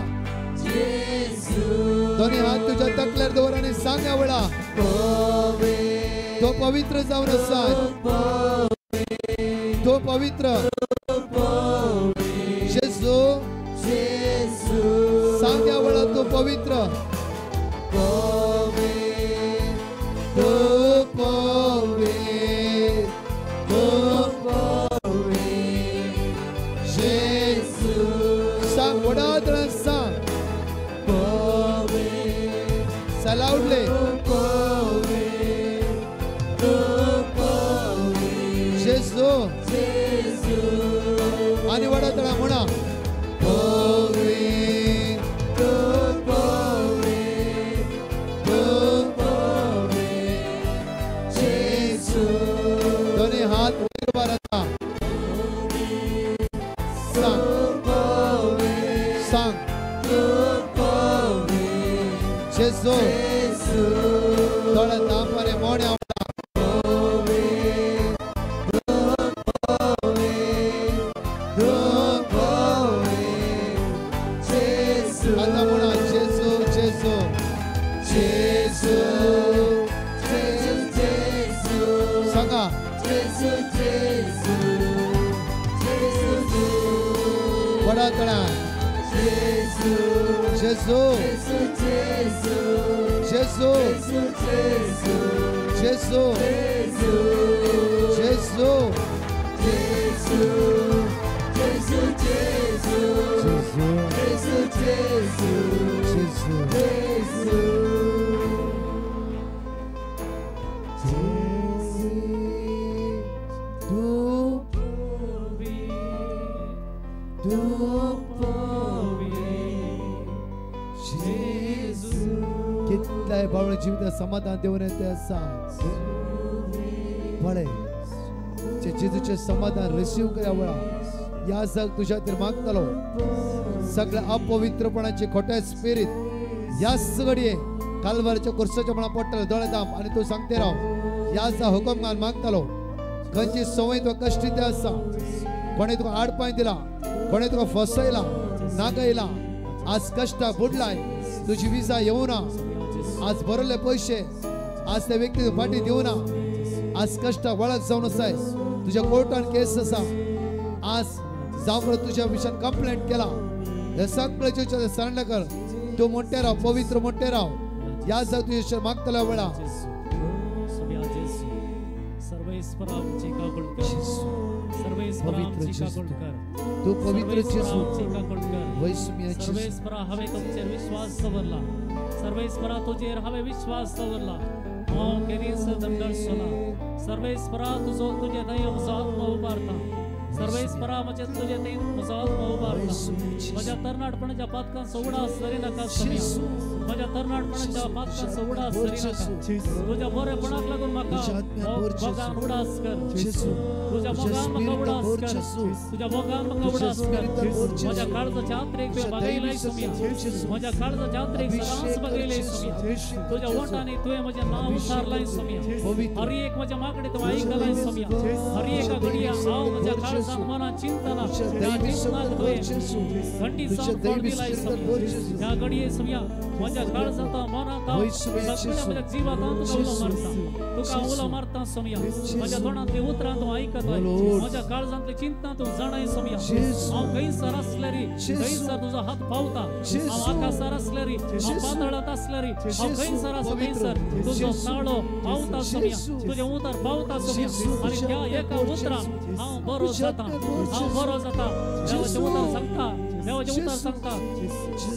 A: दोन्ही हात तुझ्या तकल्यार दवर आनी सांगा वेळा तो पवित्र जावन आसा तो पवित्र जेजू सांगा वेळा तो पवित्र
B: Jesu, Jesu, Jesu, Jesu, Jesu, Jesu.
A: कितल्याय बावळे जिविता समाधान देवन येते आसा पळय जेजूचे समाधान रिसीव करा वेळा ह्या जग तुज्या खातीर मागतलो सगळ्या अपवित्रपणाचे खोटे स्पिरीत ह्याच घडये कालवारच्या कुर्साच्या म्हणा पडटलो दोळे दाम आनी तूं सांगते राव ह्या जा हुकम घाल मागतलो खंयची संवय तुका कश्टी ते आसा कोणे तुका आडपाय दिला कोणे तुका फसयला नागयला आज कश्टाक बुडलाय तुजी विजा येवना आज भरले पयशे आज त्या व्यक्ती फाटी दिवना आज कश्टाक वळख जावन आसाय तुज्या कोर्टान केस आसा आज जावं तुज्या विशयान कंप्लेंट केला हे सगळे सरेंडर कर तूं म्हणटे राव पवित्र म्हणटे राव ह्या जाग तुज्या मागतल्या वेळा तूं पवित्र जेजू
D: सर्वेस्परा हांवें तुमचेर विश्वास दवरला सर्वेस्परा तुजेर हांवें विश्वास दवरला हांव केदीच दमदळचो ना सर्वेस्परा तुजो तुजे थंय म्हजो आत्मो उबारता सर्वेस्परा म्हजे तुजे थंय म्हजो आत्मो उबारता म्हज्या तरणाटपणाच्या पातकांचो उडास धरिनाका सोम्या म्हज्या तरणाटपणाच्या पातकांचो उडास धरिनाका तुज्या बरेपणाक लागून म्हाका मोगान उडास कर तुज्या मोगान म्हाका उडास कर तुज्या मोगान म्हाका उडास कर म्हज्या काळजाच्या आत्रेक बागयलाय सोम्या म्हज्या काळजाच्या आत्रेक सदांच बागयलाय सोम्या तुज्या ओंठांनी तुवें म्हजें नांव उचारलाय सोम्या हर एक म्हज्या मागणें तूं आयकलाय सोम्या हर एका घडये हांव म्हज्या काळजान मनान चिंतना त्या चिंतनाक तुवें घंटी जावन फळ दिलाय सोम्या त्या घडये सोम्या म्हज्या काळजांत मनांत सगळ्या म्हज्या जिवांत तुका उलो मारता तुका उलो मारता सोम्या म्हज्या तोंडांतली उतरां तूं आयकताय म्हज्या काळजांतली चिंतना तूं जाणाय सोम्या हांव खंयसर आसल्यारी खंयसर तुजो हात पावता हांव आकाशार आसल्यारी हांव पातळांत आसल्यारी हांव खंयसर आसा थंयसर तुजो ताळो पावता सोम्या तुजें उतर पावता सोम्या आनी त्या एका उतरान हांव बरो जाता हांव बरो जाता देवाचें उतर सांगता देवाचें उतर सांगता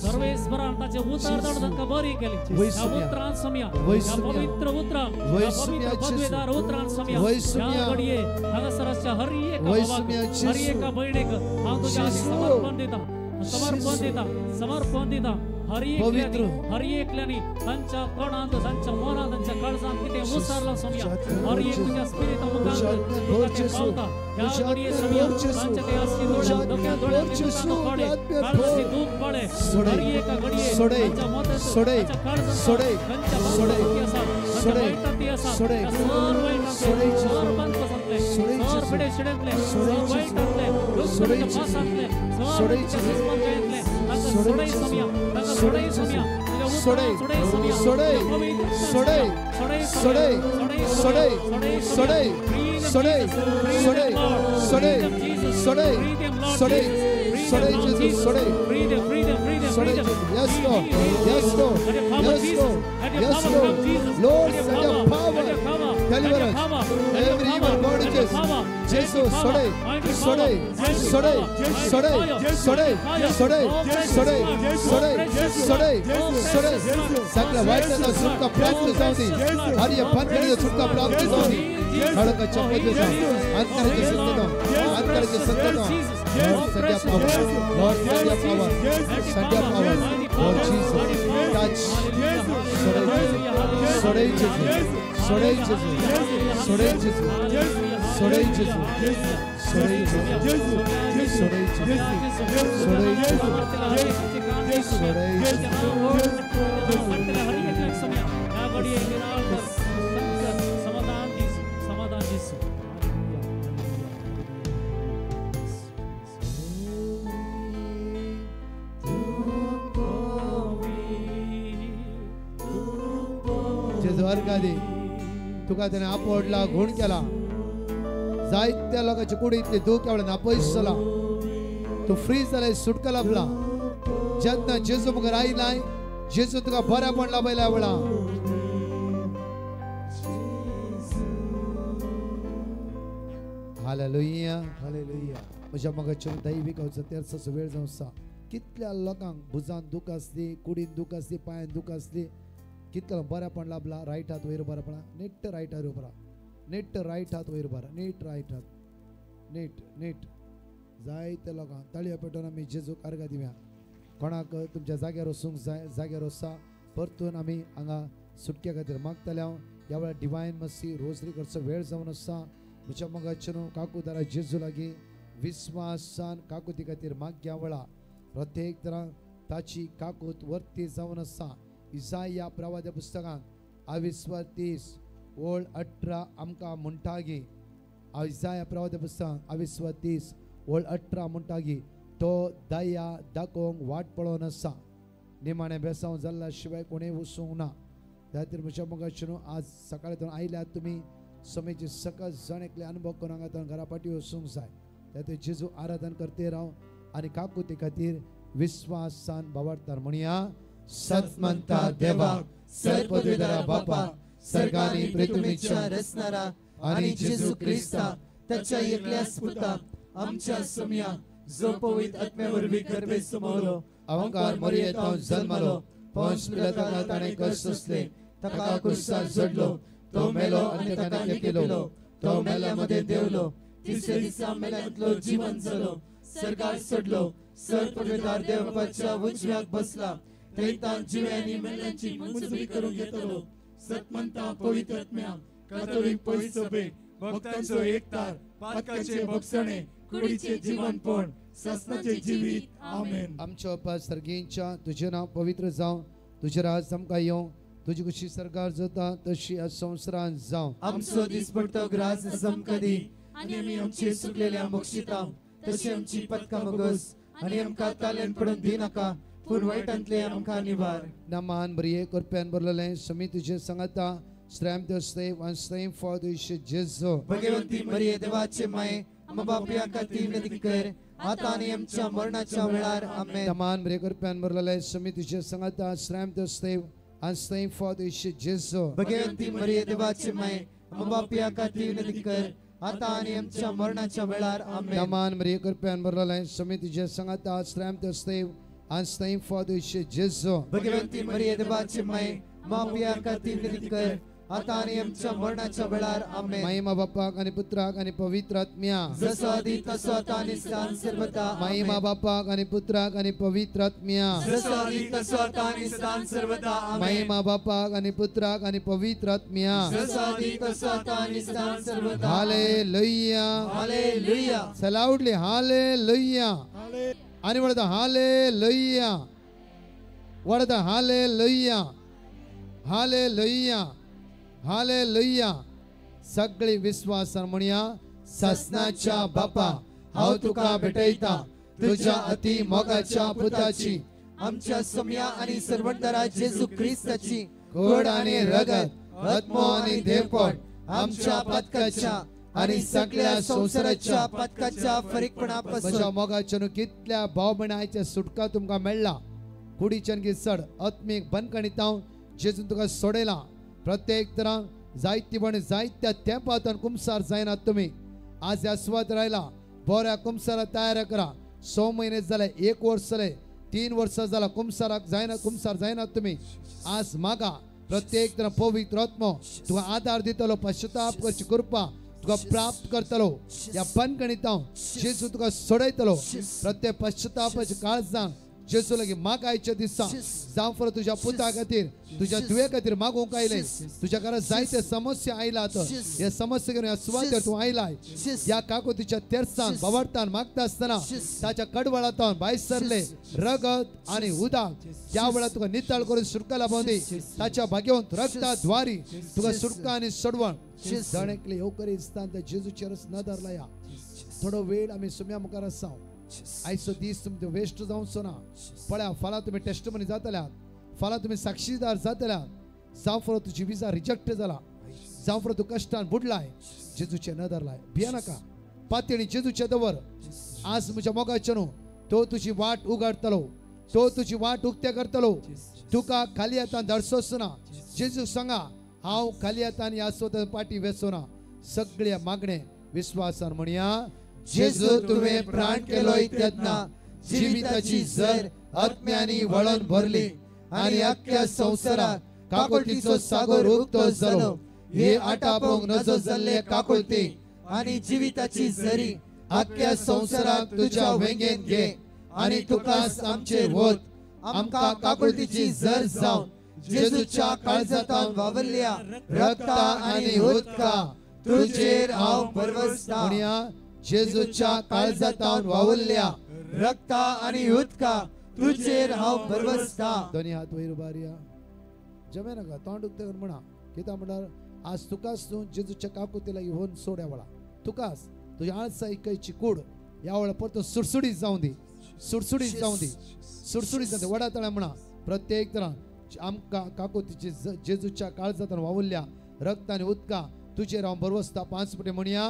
D: सर्वेस्परान ताचें उतर धाडून तांकां बरी केली ह्या उतरान सोम्या ह्या पवित्र उतरान ह्या पवित्र पदवेदार उतरान सोम्या ह्या घडये हांगासर आसच्या हर एका भावाक हर एका भयणीक हांव तुज्या हातीक समर्पण दिता समर्पण दिता समर्पण दिता हर एकल्यानी तांच्या तोंडांत तांच्या मनांत तांच्या काळजांत कितें उचारलां सोम्या हर एक तुज्या स्पिरिता मुखांत तुका तें पावता ह्या घडये सोम्या तांच्या ते आसली दोळ्यां दोक्या दोळ्यांतली दुकां पडे काळजांतली दूख पडे हर एका घडये तांच्या मतांत तांच्या काळजांत तांच्या बाबतींत ती आसा तांच्या वायटांत ती आसा त्या सर वायटांतले सर बांदपासांतले सर पिडेशिडेंतले सर वायटांतले दुख्खाच्या पासांतले सर दुस्मनकायेंतले तांकां सोडय सोम्या तांकां सोडय सोम्या
A: सोडय सोडय सोडय सोडय सोडय सोडय सोडय सोडय सोडय सोडय सोडय सोडय जेजू सोडय सोडय Yes Lord, yes Lord, yes Lord, yes Lord. Lord, send your power, deliver us every evil bondages. Jesu सोडय सोडय सोडय सोडय सोडय सोडय सोडय सोडय सोडय सोडय सगळ्या वायटाचा सुटका प्राप्त जाऊ दे हर एक भानगडीचा सुटका प्राप्त जाऊ दे खडकाच्या पदवीचा अंतराचे सत्यता अंतराचे सत्यता Lord, send your power. Lord, send your power. Send your power. Lord Jesus, touch. सोडय जेजू सोडय जेजू सोडय जेजू सोडय जेजू सोडय जेजू सोडय जेजू सोडय जेजू सोडय
D: जेजू
A: जेजू तुका त्याने आपडला गुण केला जायत्या लोकांच्या कुडींतले दूख एवढे नापयसला तूं फ्री जालाय सुटका लाभला जेन्ना जेजू मुखार आयलाय जेजू तुका बरेपण लाभयला वेळा हालेलुया
C: हालेलुया.
A: म्हज्या मोगाचें दैवीक तेरसाचो वेळ जावन आसा. कितल्या लोकांक भुजान दूख आसली, कुडीन दूख आसली, पांयान दूख आसली, कितल्या बरेपण लाभला. रायट हात वयर बरेपणा, नीट रायट हात वयर, नीट रायट हात वयर बरा, नीट रायट हात, नीट नीट. जायते लोकांक ताळयो पेटोवन आमी जेजूक अर्गां दिवया. कोणाक तुमच्या जाग्यार वचूंक जाय जाग्यार वचा. परतून आमी हांगा सुटके खातीर मागतले हांव. ह्या वेळार डिवायन मसी रोजरी करचो वेळ जावन आसा. म्हज्या मोगाचें न्हू काकूदारा जेजू लागीं विस्वासान काकुती खातीर मागया वेळा प्रत्येक तरान ताची काकूत वर्ती जावन आसा. इजाया प्रवाद्या पुस्तकांत आविस्वार 30 ओळ 18 आमकां म्हणटा गी, इजाया प्रवाद्या पुस्तकांत आविस्वार 30 ओळ 18 म्हणटा गी, तो दया दाखोवंक वाट पळोवन आसा. निमाणें बेसांव जाल्ल्या शिवाय कोणें वचूंक ना. त्या खातीर म्हज्या मोगाचें न्हू आज सकाळी थंय आयल्यात तुमी समेची सकस जण एकले अनुभव करून हांगा घरा पाटी वचूंक जाय. त्या खातीर जेजू आराधन करते राव आनी काकुती खातीर विस्वासान भावार्थान म्हणया. सतमंता देवा, सर्वपदवीधरा बापा, सर्गानी पृथ्वीच्या
B: रचणारा आनी जेजू क्रिस्ता ताच्या एकल्याच पुता आमच्या समया जो पवित्र आत्म्या वरवीं गर्भे समवलो,
A: अहंकार मरियेंत जल्मलो, पोंस पिलाताक ताणें कश्ट सोंसले,
B: ताका क्रुसार चडलो, तो मेलो आनी ताका लिपयलो, तो मेल्या मदें देंवलो, तिसऱ्या दिसा मेल्यांतलो जिवन जालो, सर्गार चडलो, सर्वपदवीधर देवाच्या उजव्याक बसला, थंय जिव्या आनी मेल्यांची मुंजबी करूंक येतलो.
E: सतमंता पवित्र आत्म्या, कातोलीक पवित्र सभे, भक्तांचो एकतार, पातकाचे भोगसणे, कुडीचे जीवनपण, सासणाचे जिवीत. आमेन.
A: आमच्या बापा सर्गींच्या, तुजें नांव पवित्र जावं, तुजें राज आमकां येवं, तुजी खुशी सरकार जाता तशी ह्या संवसारांत जावं.
B: आमचो दिसपडतो ग्रास आमकां दी आनी आमी आमचे चुकलेल्या बक्षिता तशी आमची पदकां भोगस आनी आमकां ताल्यान पडून दिनाका, पूण वायटांतले आमकां निवार.
A: नमान बरये कृपेन भरलेलें समी तुजे सांगाता, स्त्रैम स्त्रैम आनी स्त्रैम फळ तुजें जेजू.
B: भगवंती मरिये देवाचे माये, आमच्या पापयां खातीर विनंती कर आता आनी आमच्या मरणाच्या वेळार. आमेन.
A: नमान बरये कृपेन भरलेलें समी तुजे सांगाता, स्त्रैम स्त्रैम आनी स्त्रैम फळ तुजें जेजू.
B: भगवंती मरिये देवाचे माये, आमच्या पापयां खातीर विनंती कर आता आनी आमच्या मरणाच्या वेळार. आमेन.
A: नमान बरये कृपेन भरलेलें समी तुजे सांगाता, स्त्रैम स्त्रैम आनी स्त्रैम फळ तुजें जेजू.
B: भगवंती मरिये देवाचे माये, आमच्या पापयां खातीर विनंती कर आता आनी आमच्या मरणाच्या वेळार. आमेन.
A: महिमा बापाक आनी पुत्राक आनी पवित्र आत्म्या,
B: जसो आदी तसो आता आनी सदां सर्वदा.
A: महिमा बापाक आनी पुत्राक आनी पवित्र आत्म्या,
B: जसो आदी तसो आता आनी सदां सर्वदा.
A: महिमा बापाक आनी पुत्राक आनी पवित्र आत्म्या,
B: जसो आदी तसो आता आनी सदां सर्वदा.
A: Hallelujah
B: hallelujah.
A: लाउडली हालेलुया आनी वडता हालेलुया, वडता हालेलुया हालेलुया हालेलुया. सगळी विस्वासान म्हणया. सासणाच्या बापा, हांव तुका भेटयता तुझ्या अति मोगाच्या पुताची,
B: आमच्या समया आनी सर्वंतरा जेजू क्रिस्ताची
A: कोड आनी रगत, आत्मो आनी देवपण आमच्या पातकाच्या आनी सगळ्या संवसाराच्या
B: पातकाच्या फरीकपणापासून.
A: म्हज्या मोगाच्यान कितल्या भाव भयणांच्या सुटका तुमकां मेळ्ळा. कुडीच्यान की चड आत्मीक बंदखणींत हांव जेजून तुका सोडयला. प्रत्येक तरान जायते पण जायत्या तेंपांतून कुमसार जायनात तुमी. आज ह्या सुवात रायला बऱ्या कुमसारा तयार करा. 6 म्हयने जाले, 1 वर्स जालें, 3 वर्सां जाला कुमसाराक जायना, कुमसार जायनात तुमी. आज मागा प्रत्येक तरा पवित्र आत्मो तुका आदार दितलो, पश्चाताप करची कृपा तुका प्राप्त करतलो. ह्या बंदखणींत हांव जेजू तुका सोडयतलो. प्रत्येक पश्चातापाच्या काळजान जेजू लागीं मागायच्या दिसा जावं फरक तुज्या पुता खातीर, तुज्या धुवे खातीर मागूंक आयले. तुज्या घरांत जायते समस्या आयलात, ह्या समस्या घेवन ह्या सुवातेर तूं आयलाय. ह्या काकुतीच्या तेरसान बावडतान मागता आसतना ताच्या कडवळांत भायर सरले रगत आनी उदक. त्या वेळार तुका नितळ करून सुटका लाभोवन दी. ताच्या भाग्यवंत रगता द्वारी तुका सुटका आनी सोडवण. जण एकले येवकरी दिसता त्या जेजूचेरच नदर लाया. थोडो वेळ आमी सुम्या मुखार आसा. आयचो दीस तुमचो वेस्ट जावचो ना. पळया फाल्यां तुमी टेस्टमनी जातल्या, फाल्यां तुमी साक्षीदार जातल्या. जावं फरक तुजी विजा रिजेक्ट जाला, जावं फरक तूं कश्टान बुडलाय, जेजूचे नदर लाय. भिया नाका, पातळी जेजूचे दवर. आज म्हज्या मोगाचें न्हू तो तुजी वाट उगाडटलो, तो तुजी वाट उक्ते करतलो. तुका खाली हातान धाडसोच ना. जेजू सांगा, हांव खाली हातान ह्या स्वता पाटी वेचो ना. सगळे मागणे विश्वासान म्हणया
C: जेजू तुवें प्राण केलोय तेन्ना जिविताची जर आत्म्यांनी वळण भरली आनी अख्ख्या संवसाराक काकुळतीचो सागर उक्तो जालो. हे आटापोवंक नजो जाल्ले काकुळती आनी जिविताची जरी अख्ख्या संवसाराक तुज्या वेंगेन घे आनी तुकाच आमचेर वत. आमकां काकुळतीची जर जावन जेजूच्या काळजांत वावरल्या रक्ता आनी उदका तुजेर हांव भरवसता.
A: जेजूच्या काळजांत वावरल्या
C: रक्ता आनी उदका तुजेर हांव भरवसता.
A: दोनी हात वयर उबारया. जमे नाका तोंड उक्तें करून म्हणा. कित्याक म्हणल्यार आज तुकाच तूं जेजूच्या काकुळती लागीं व्हरून सोड. ह्या वेळा तुकाच तुज्या आळसायची कूड ह्या वेळा परतून सुडसुडीत जावं दी, सुडसुडीत जावं दी, सुडसुडीत जावं दी. वडा तळ्या म्हणा प्रत्येक तरान आमकां काकुळतीची जेजूच्या काळजांत वावुरल्या रक्त आनी उदका तुजेर हांव भरवसता. 5 पटी म्हणया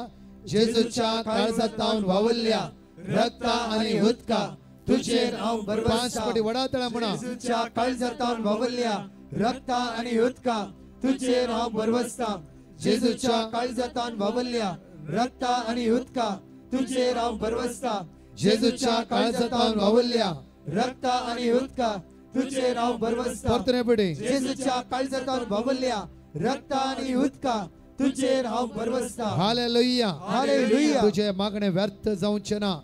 A: जेजूच्या काळजांत वावुरल्या रक्ता आनी उदका
C: तुजेर हांव भरवसता.
A: 5 पटी वडा तळ्या म्हणा
C: जेजूच्या काळजांत वावुरल्या रक्ता आनी उदका तुजेर हांव भरवसता. जेजूच्या काळजांत वावुरल्या रक्ता आनी उदका तुजेर हांव भरवसता.
A: जेजूच्या काळजांत वावुरल्या
C: रक्ता आनी उदका तुजेर हांव भरवसता. जेजूच्या काळजांत वावुरल्या रक्ता आनी उदका तुजेर हांव भरवसता.
A: Hallelujah,
C: hallelujah.
A: तुझे मागणे व्यर्थ जावचें ना.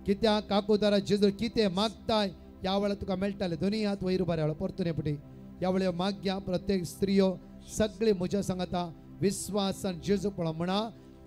A: कित्याक काकुदारा जेजू कितें मागताय ह्या वेळार तुका मेळटाले. दोनी हात वयर उबार. ह्या वेळार परतून पटी ह्या वेळार मागया. प्रत्येक स्त्रियो सगळे म्हज्या सांगता विस्वासान जेजू पळो म्हणा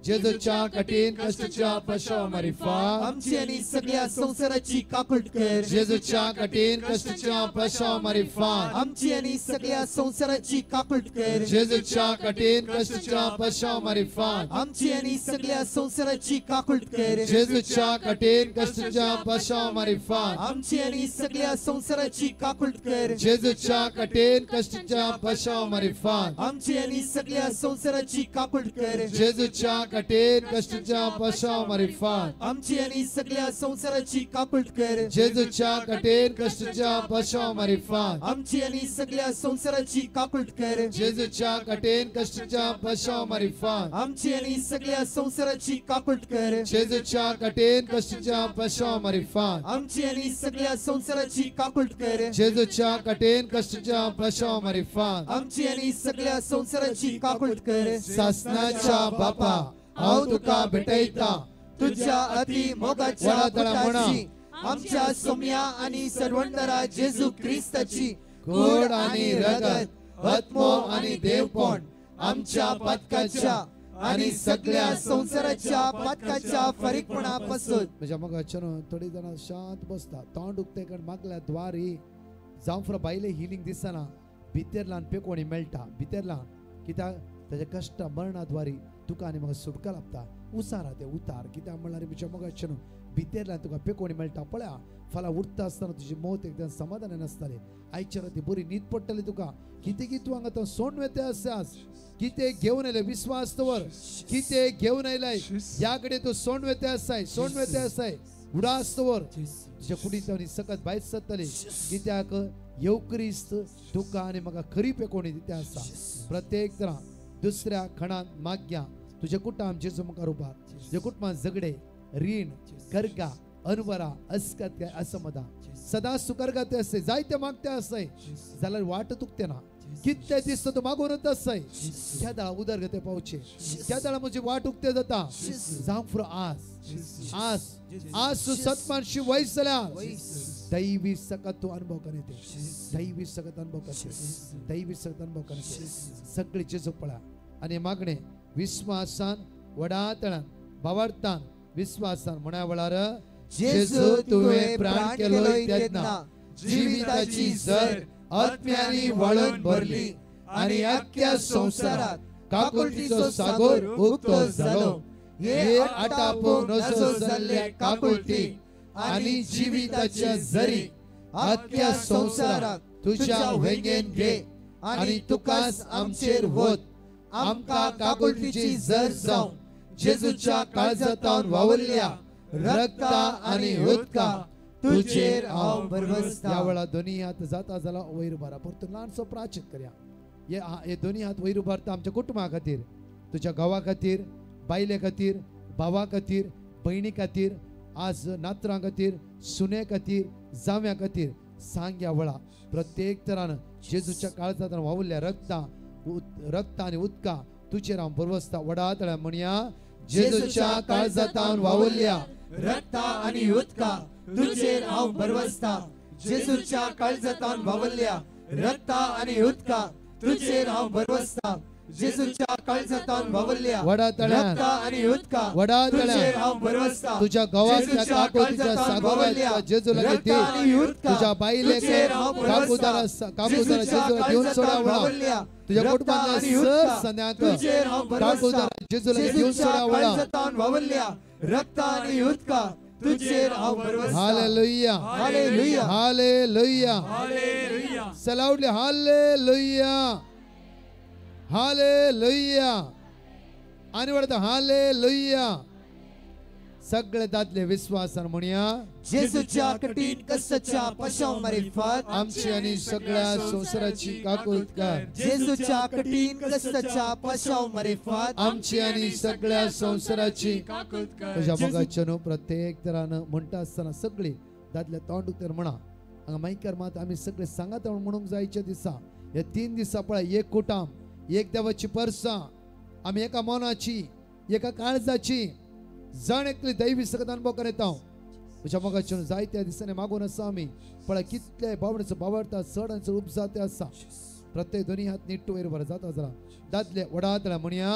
A: जेजूच्या कठीण कष्टाच्या पशा मारिफात
C: आमची आनी सगळ्या संवसाराची काकूट कर.
A: जेजूच्या कठीण कष्टाच्या पशा मारिफात
C: आमची आनी सगळ्या संवसाराची काकूट कर.
A: जेजूच्या कठीण कष्टाच्या पशा मारिफात
C: आमची आनी सगळ्या संवसाराची काकूट कर.
A: जेजूच्या कठीण कष्टाच्या पशा मारिफात
C: आमची आनी सगळ्या संवसाराची काकूट कर.
A: जेजूच्या कठीण कष्टाच्या पशा मारिफात
C: आमची आनी सगळ्या संवसाराची काकूट कर.
A: जेजूच्या कठीण कष्टाच्या पशा मारिफात
C: आमची आनी सगळ्या संवसाराची काकूट कर.
A: जेजूच्या कठीण कष्टाच्या पशा मारिफात
C: आमची आनी सगळ्या संवसाराची काकूट कर.
A: जेजूच्या कठीण कष्टाच्या पशा मारिफात
C: आमची आनी सगळ्या संवसाराची काकूट कर.
A: जेजूच्या कठीण कष्टाच्या पशा मारिफात
C: आमची आनी सगळ्या संवसाराची काकूट कर.
A: जेजूच्या कठीण कष्टाच्या पशा मारिफात
C: आमची आनी सगळ्या संवसाराची काकूट कर.
A: सासनाच्या बापा हांव तुका भेटयता
C: तुझ्या अति मोगाच्या पुताची आमच्या सोम्या आनी सर्वंतरा जेजू क्रिस्ताची
A: गोड आनी रगत आत्मो आनी देवपण
C: आमच्या पातकाच्या आनी सगळ्या संवसाराच्या पातकाच्या फारीकपणा पासून.
A: म्हज्या मोगाच्यान थोडी जाणां शांत बसता. तोंड उक्तें करून मागल्या द्वारी जावं फुडें भायलें हिलींग दिसना. भितरल्यान पेकोणी मेळटा. भितरल्यान कित्याक ताच्या कश्ट मरणा द्वारी तुका आनी म्हाका सुटका लाभता. उसार ते उतार. कित्याक म्हणल्यार म्हज्या मोगाच्यान भितरल्यान तुका पेकोणी मेळटा. पळया फाल्यां उठता आसतना तुजी मौत एकदम समाधान नासताले. आयच्या राती बरी न्हीद पडटली तुका. कितें की तूं हांगा तो सोंड वेते आसा. कितें घेवन आयले विस्वास दवर. कितें घेवन आयलाय ह्या कडेन तूं सोंड वेते आसाय. सोंड वेते आसाय. उडास दवर. तुज्या कुडींत सकत भायर सरतली. कित्याक येव क्रिस्त तुका आनी म्हाका खरी पेकोणी दिता आसा. प्रत्येक तरा दुसऱ्या खणांत माग्या तुझ्या कुटुंब जेजू मुखार उबार. तुझ्या कुटुंबान झगडे रीण करगा अनवरा अस्कत काय असमदा सदा सुकरगा ते आसय. जायते मागते आसय जाल्यार वाट तुकते ना. कितले दिसता तूं मागूनच आसय. त्या दाळा उदरगते पावचे. त्या दाळा म्हजी वाट उक्ते जाता. जावंक फुडें आस आस आस तूं सतमानशी वयस जाल्यार दैवी सकत तूं अनुभव करते. दैवी सकत अनुभव करते. दैवी सकत अनुभव करते. सगळी जेजू पळा आनी मागणे विस्वासान वडा तळान भावार्थान विस्वासान म्हणा वेळार जेजू तुवें प्राण केलोय तेन्ना जिविताची जर आत्म्यांनी वळण भरली आनी अख्ख्या संवसारात काकुळतीचो सागर उक्तो जालो. हे आटापूंक नजो जाल्ले काकुळती आनी जिविताच्या जरी अख्ख्या संवसारात तुझ्या वेंगेन घे आनी तुकाच आमचेर वत. आमकां काकुळतीची जर जावन जेजूच्या काळजांत वावरल्या रक्ता आनी उदका तुझेर हांव भरवसता. ह्या वेळार दोनी हात जाता जाल्यार वयर उबारा. परतून ल्हानसो प्राचित करया. हे दोनी हात वयर उबारता आमच्या कुटुंबा खातीर, तुज्या घोवा खातीर, बायले खातीर, भावा खातीर, भयणी खातीर, आज नातरां खातीर, सुने खातीर, जाव्या खातीर सांग्या वळा प्रत्येक तरान जेजूच्या काळजांत वावुरल्या रक्ता रक्त आनी उदका तुजेर हांव भरवसता. वडा तळ्या म्हणया, जेजूच्या काळजांत वावुरल्या
E: रक्ता आनी उदका तुजेर हांव भरवसता. जेजूच्या काळजांत वावुरल्या रक्ता आनी उदका तुजेर हांव भरवसता. जेजूच्या काळजांत वावुरल्या रक्ता आनी उदका तुजेर हांव भरवसता.
A: तुझ्या गावाक तुझ्या सागोराक जेजू लागीं दी, तुझ्या बायलेक काकुदारा काकुदारा जेजूला घेवन सोडा वळा, तुझ्या कुटुंबांतल्या सर सन्याक काकुदारा जेजूला घेवन सोडा वळा.
E: वावुरल्या रक्ता आनी उदका तुजेर हांव भरवसता.
A: Hallelujah,
E: hallelujah,
A: hallelujah,
B: hallelujah.
A: Say loudly, hallelujah, hallelujah. आनी वळता हालेलुया. सगळे दादले विश्वासान म्हणया,
E: जेजूच्या कठीण कष्टाच्या पशाव मारिफत
A: आमची आनी सगळ्या संवसाराची काकूत कर.
E: जेजूच्या कठीण कष्टाच्या पशाव मारिफत
A: आमची आनी सगळ्या संवसाराची
B: काकूत कर.
A: तुझ्या मोगाच्या न्हू प्रत्येक तरान म्हणटा आसतना सगळी दादले तोंड उक्तेर म्हणा. हांगा मायकार मात आमी सगळे सांगात म्हणूंक जायच्या दिसा ह्या 3 दिसा पळय एक कुटाम, एक देवाची परसां, आमी एका मनाची, एका काळजाची जण एकली दैवी सकत अनुभव करीत हांव. म्हज्या मोगाच्यान जायत्या दिसांनी मागून आसा आमी पळय कितले बावडेचो बावडता चड आनी चड उपजाते आसा. प्रत्येक दोनी हात निट्टू वयर बरें जाता जरा दादले वडातल्या म्हणया,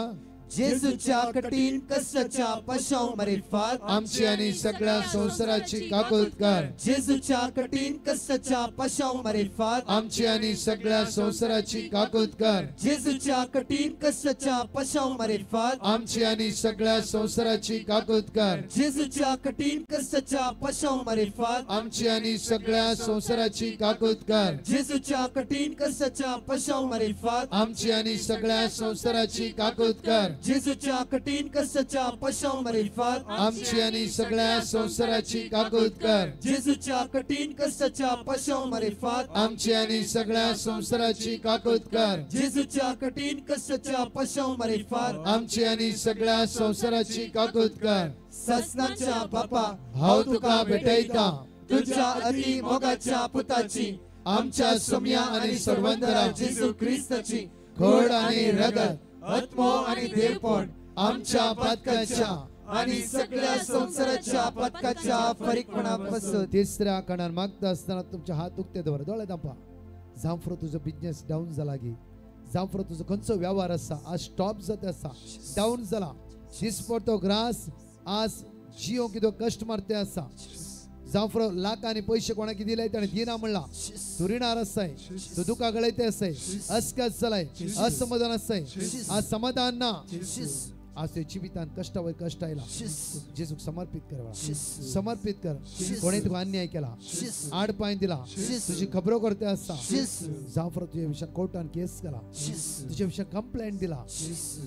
E: जेजूच्या कठीण कष्टाच्या पशाव मारिफत
A: आमची आनी सगळ्या संवसाराची काकूत कर.
E: जेजूच्या कठीण कष्टाच्या पशाव मारिफत
A: आमची आनी सगळ्या संवसाराची काकूत कर.
E: जेजूच्या कठीण कष्टाच्या पशाव मारिफत
A: आमची आनी सगळ्या संवसाराची काकूत कर.
E: जेजूच्या कठीण कष्टाच्या पशाव मारिफत
A: आमची आनी सगळ्या संवसाराची काकूत कर.
E: जेजूच्या कठीण कष्टाच्या पशाव मारिफत
A: आमची आनी सगळ्या संवसाराची काकूत कर.
E: जेजूच्या कठीण कष्टाच्या पशाव मारिफत
A: आमची आनी सगळ्या संवसाराची काकूत कर.
E: जेजूच्या कठीण कष्टाच्या पशाव मारिफत
A: आमची आनी सगळ्या संवसाराची काकूत कर.
E: जेजूच्या कठीण कष्टाच्या पशाव मारिफत
A: आमची आनी सगळ्या संवसाराची काकूत कर.
E: ससनाच्या बापा
A: हांव तुका भेटयता
E: तुझ्या अति मोगाच्या पुताची
A: आमच्या सोम्या आनी सर्वंतरा
E: जेजू क्रिस्ताची
A: खोड आनी रगत
E: आत्मो आणि देवपण
A: आमच्या पातकाच्या
E: आणि सगळ्या संसाराच्या पातकाच्या फरीकपणापासून.
A: तिसऱ्या कणान मागता असताना तुमचे हात उक्ते दवर, दोळे दांपा. जांफरो तुजो बिजनेस डावन जाला गी, जांफरो तुजो खंयचो वेव्हार आसा आज स्टॉप जाता आसा, डावन जाला. दिसपडतो ग्रास आज जियो किदो कश्ट मारते आसा. जांफरो लाखांनी पैसे कोणाक दिले ताणें दिना म्हणला, तूं रिणार आसाय, तूं दुकां गळयते आसाय, अस्कस जालाय, असमाधान आसाय, आज समाधान ना. आज तुज्या जिवितान कश्टा वयर कश्ट आयला. जेजूक समर्पीत कर, समर्पीत कर. कोणें तुका अन्याय केला, आड पांय दिला, तुजी खबरो करते आसता, जांफरो तुज्या विशयान कोर्टान केस केला, तुज्या विशयान कंप्लेंट दिला,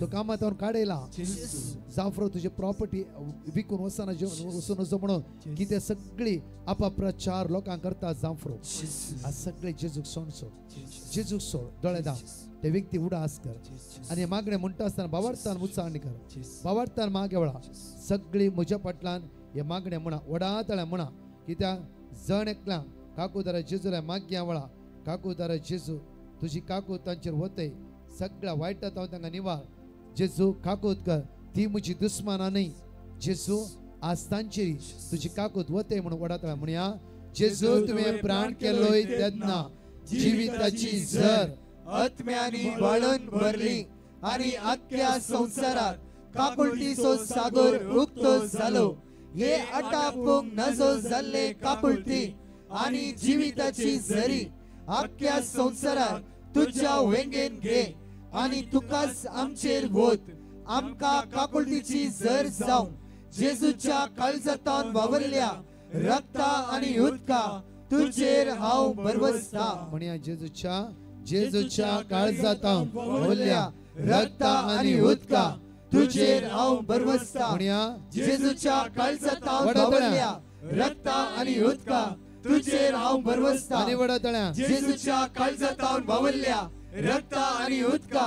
A: तो कामांत काडयला, जांफरो तुजी प्रॉपर्टी विकून वचना वचून वचो म्हणून कितें सगळी अपप्रचार लोकांक करता जांफरो. आज सगळे जेजूक सोड सोड, जेजूक सोड, दोळे दाम ते व्यक्ती उडास कर आनी मागणें म्हणटा आसतना बावडतान उच्चारणी कर, बावडतान मागे वळा. सगळी म्हज्या फाटल्यान हे मागणें म्हणा, वडा तळ्या म्हणा. कित्याक जण एकल्या काकूदारा जेजूला मागया वळा, काकूदारा जेजू तुजी काकूत तांचेर वतय, सगळ्या वायटांत हांव तांकां निवार. जेजू काकूत कर, ती म्हजी दुस्मानां न्हय. जेजू आज तांचेर तुजी काकूत वतय म्हणून वडा तळ्या म्हणया, जेजू तुवें प्राण केलोय तेन्ना जिविताची झर
E: आत्म्यानी वाळून भरली आणि आख्या संसारात काकुळटीचो सागर उक्तो जालो. हे आटापूंक नजो जाल्ले काकुळटी आणि जिविताची झरी आख्या संसारात तुझ्या वेंगेन घे आणि तुकाच आमचेर वत. आमकां काकुळटीची झर जावन जेजूच्या काळजांत वावरल्या रक्ता आणि उदका तुझेर हांव भरवसता.
A: म्हणया, जेजूच्या जेजूच्या काळजांत वावरल्या रक्ता आणि उदका
E: तुझेर हांव भरवसता.
A: म्हणया,
E: जेजूच्या काळजांत वावरल्या रक्ता आणि उदका तुझेर हांव भरवसता.
A: आनी वडा तळ्या,
E: जेजूच्या काळजांत वावरल्या रक्ता आणि उदका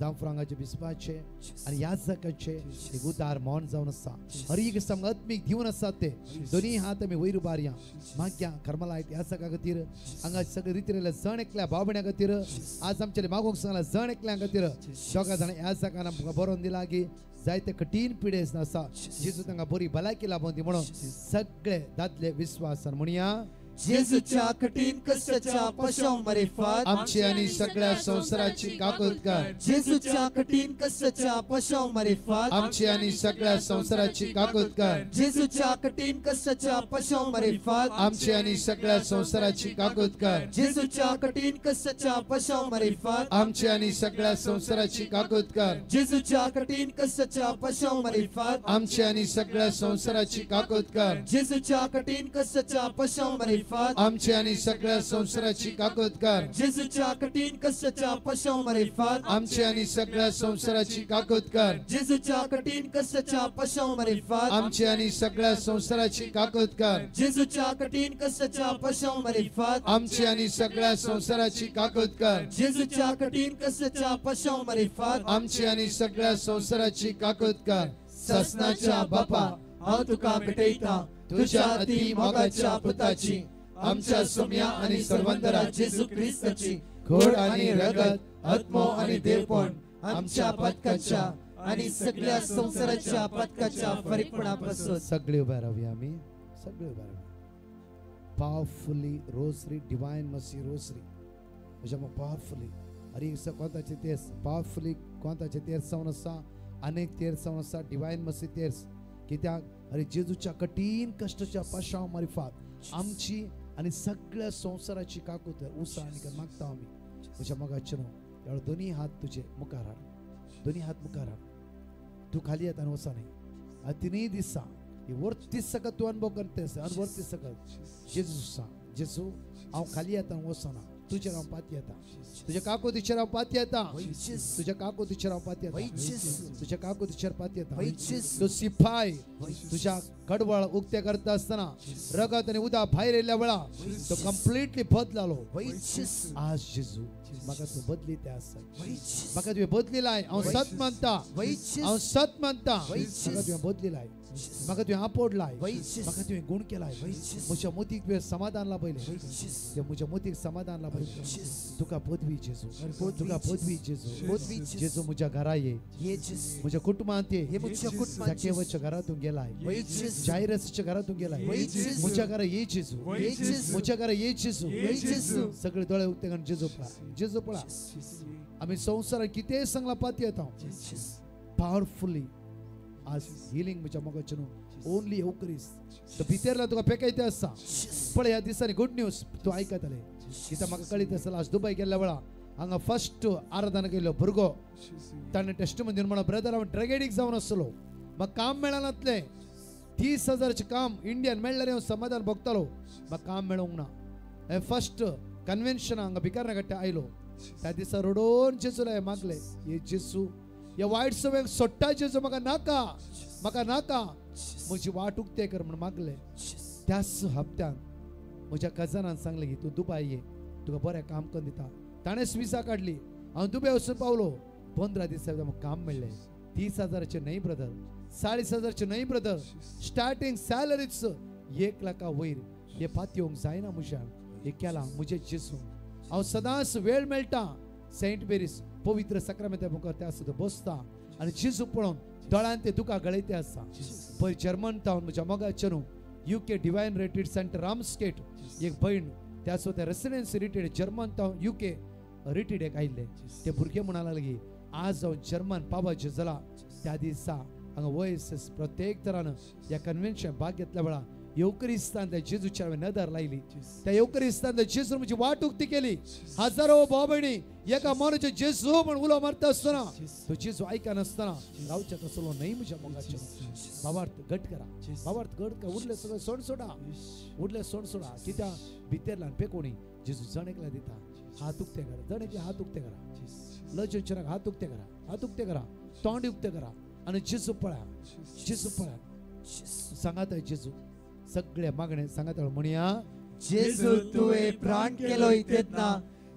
A: जांफ्रांगाचे बिस्पाचे आनी याजकाचे एक उदार मौन जावन आसा. हर एक आमकां आत्मीक दिवन आसात ते दोनी हात आमी वयर उबारया मागया कर्मलायट याजका खातीर हांगा सगळे रितीरेल्या जण एकल्या भाव भयण्यां खातीर आज आमच्या मागूंक सांगला जण एकल्या खातीर दोगा जाणां याजकान आमकां बरोवन दिला की जायते कठीण पिडेस आसा जेजू तांकां बरी भलायकी लाबोवन दी म्हणून सगळे दादले विस्वासान म्हणया.
E: जेजूच्या कठीण कष्टाच्या पशाव मारिफात
A: आमची आणि सगळ्या संसाराची काकूत कर.
E: जेजूच्या कठीण कष्टाच्या पशाव मारिफात
A: आमची आणि सगळ्या संसाराची काकूत कर.
E: जेजूच्या कठीण कष्टाच्या पशाव मारिफात
A: आमची आणि सगळ्या संसाराची काकूत कर.
E: जेजूच्या कठीण कष्टाच्या पशाव मारिफात
A: आमची आणि सगळ्या संसाराची काकूत कर.
E: जेजूच्या कठीण कष्टाच्या पशाव मारिफात
A: आमची आणि सगळ्या संसाराची काकूत कर.
E: जेजूच्या कठीण कष्टाच्या पशाव मारिफात
A: आमची आणि सगळ्या संसाराची काकूत कर.
E: जेजूच्या कठीण कष्टाच्या पशाव मारिफात
A: आमची आणि सगळ्या संसाराची काकूत कर.
E: जेजूच्या कठीण कष्टाच्या पशाव मारिफात
A: आमची आणि सगळ्या संसाराची काकूत कर.
E: जेजूच्या कठीण कष्टाच्या पशाव मारिफात
A: आमची आणि सगळ्या संसाराची काकूत कर.
E: जेजूच्या कठीण कष्टाच्या पशाव मारिफात
A: आमची आणि सगळ्या संसाराची काकूत कर.
E: ससनाच्या बापा हांव तुका भेटयता तुझ्या अति मोगाच्या पुताची आमच्या सोम्या आणि सर्वंतरा जेजू क्रिस्ताची
A: खोड आणि रगत
E: आत्मो आणि देवपण आमच्या पातकाच्या आणि सगळ्या संसाराच्या पातकाच्या फरीकपणापासून.
A: सगळे उभे राहूया आम्ही, सगळे उभे राहूया. Powerfully rosary divine mercy rosary अशें पावरफुली अरे कोंताचे तेर्स पावरफुली कोंताचे तेर्स जावन आसा अनेक तेर्स जावन आसा डिवायन मसी तेर्स कित्याक अरे जेजूच्या कठीण कश्टाच्या पाशांव मारिफात आमची आनी सगळ्या संवसाराची काकूत उसा आनी मागता आमी म्हज्या मोगाचे न्हू त्यावेळी दोन्ही हात तुझे मुखार हाड, दोन्ही हात मुखार हाड. तूं खाली येता आनी वचो न्ही. तिनूय दिसा ही वर्ती सकत तूं अनुभव करता आसा आनी वर्ती सकत जेजू सांग जेजू हांव खाली येता आनी वचना तुजेर हांव पाती येता तुज्या काकुतीचेर हांव पाती येता तुज्या काकुतीचेर हांव पाती येता तुज्या काकुतीचेर पाती येता. तो सिपाय तुझ्या कडवळ उक्ते करता आसतना रगत आनी उदक भायर येयल्ल्या वेळा तो कंप्लिटली बदलालो. आज जेजू म्हाका तूं बदली ते आसा म्हाका तुवें बदलिलाय. हांव सत मानता, हांव सत मानता. म्हाका तुवें बदलिलाय, म्हाका तुवें आपोडलाय, म्हाका तुवें गुण केलाय. म्हज्या मोतीक तुवें समाधान लाभयलें, म्हज्या मोतीक समाधान लाभयलें. तुका पदवी जेजू, तुका पदवी जेजू. जेजू म्हज्या घरा ये, म्हज्या कुटुंबांत ये. जाकेवाच्या घरातून गेलाय, जायरसच्या घरातून गेलाय. म्हज्या घरा ये जेजू, म्हज्या घरा ये जेजू. सगळे दोळे उक्ते करून जेजू पळा, जेजू पळा. आमी संवसारात कितेंय सांगला पाती येता पावरफुली. आज हिलिंग म्हज्या मोगाचें न्हू ओनली येवक्रिस्त तो भितरला तुका पेकायते आसा. पळय ह्या दिसांनी गुड न्यूज तूं आयकतले कित्याक म्हाका कळीत आसतलें. आज दुबय गेल्ल्या वेळा हांगा फर्स्ट आराधना केल्लो भुरगो ताणें टेस्टमेंट दिवन म्हणा ब्रदर हांव ड्रग एडिक्ट जावन आसलो म्हाका काम मेळनातलें. 30,000 काम इंडियन मेळ्ळ्यार हांव समाधान भोगतालो, म्हाका काम मेळोंक ना. हांवें फर्स्ट कन्वेन्शन हांगा भिकारनागट्टे आयलो त्या दिसा रडोन जेजूला हांवें मागलें, हे जेजू ह्या वायट सवयेक सोडटा जेजू, म्हाका नाका, म्हाका नाका, म्हजी वाट उक्ते कर म्हूण मागलें. त्याच हप्त्यान म्हज्या कजनान सांगलें की तूं दुबाय ये, तुका बरें काम करून दिता. ताणेंच विजा काडली, हांव दुबय वचून पावलो. 15 दिसां म्हाका काम मेळ्ळें. 30,000 न्हय ब्रदर, 4,500 न्हय ब्रदर, स्टार्टींग सॅलरीच 1 लाखा वयर. हे पातयेवंक जायना म्हज्यान, हे केलां म्हजें जेजू. हांव सदांच वेळ मेळटा सेंट मेरीस पवित्र साक्रामेंता मुखार त्या सुद्दां बसता आनी जेजू पळोवन दोळ्यान ते दुकां गळयते आसा. पयर जर्मन टावन म्हज्या मोगाचें न्हू UK divine retreat centre Ramsgate एक भयण त्या सुद्दां residency retreat German town UK retreat एक आयिल्ले. ते भुरगे म्हणा लागले की आज हांव जर्मन पावाचे जाला. त्या दिसा हांगा वयस प्रत्येक तरान ह्या कन्व्हेन्शन भाग घेतल्या वेळा येवक्रिस्तांतल्या जेजूचेर हांवें नदर लायली. त्या येवक्रिस्तांतल्या जेजून म्हजी वाट उक्ती केली. हजारो भाव भयणी एका मनाचे जेजू म्हण उलो मारता आसतना तो जेजू आयकनासतना रावच्या तसलो न्हय म्हज्या मोगाचें. भावार्थ घट करा, भावार्थ घट करा. उरले सगळें सोड सोडा, उरले सोड सोडा. कित्याक भितरल्यान पेकोणी जेजू जण एकल्या दिता. हात उक्ते करा, जण एकले हात उक्ते करा, लजनचराक हात उक्ते करा, हात उक्ते करा, तोंड उक्ते करा आनी जेजू पळया, जेजू पळया. सांगात जेजू सगळे मागणे सांगात म्हणया.
E: जेजू तुवें प्राण केलो तेन्ना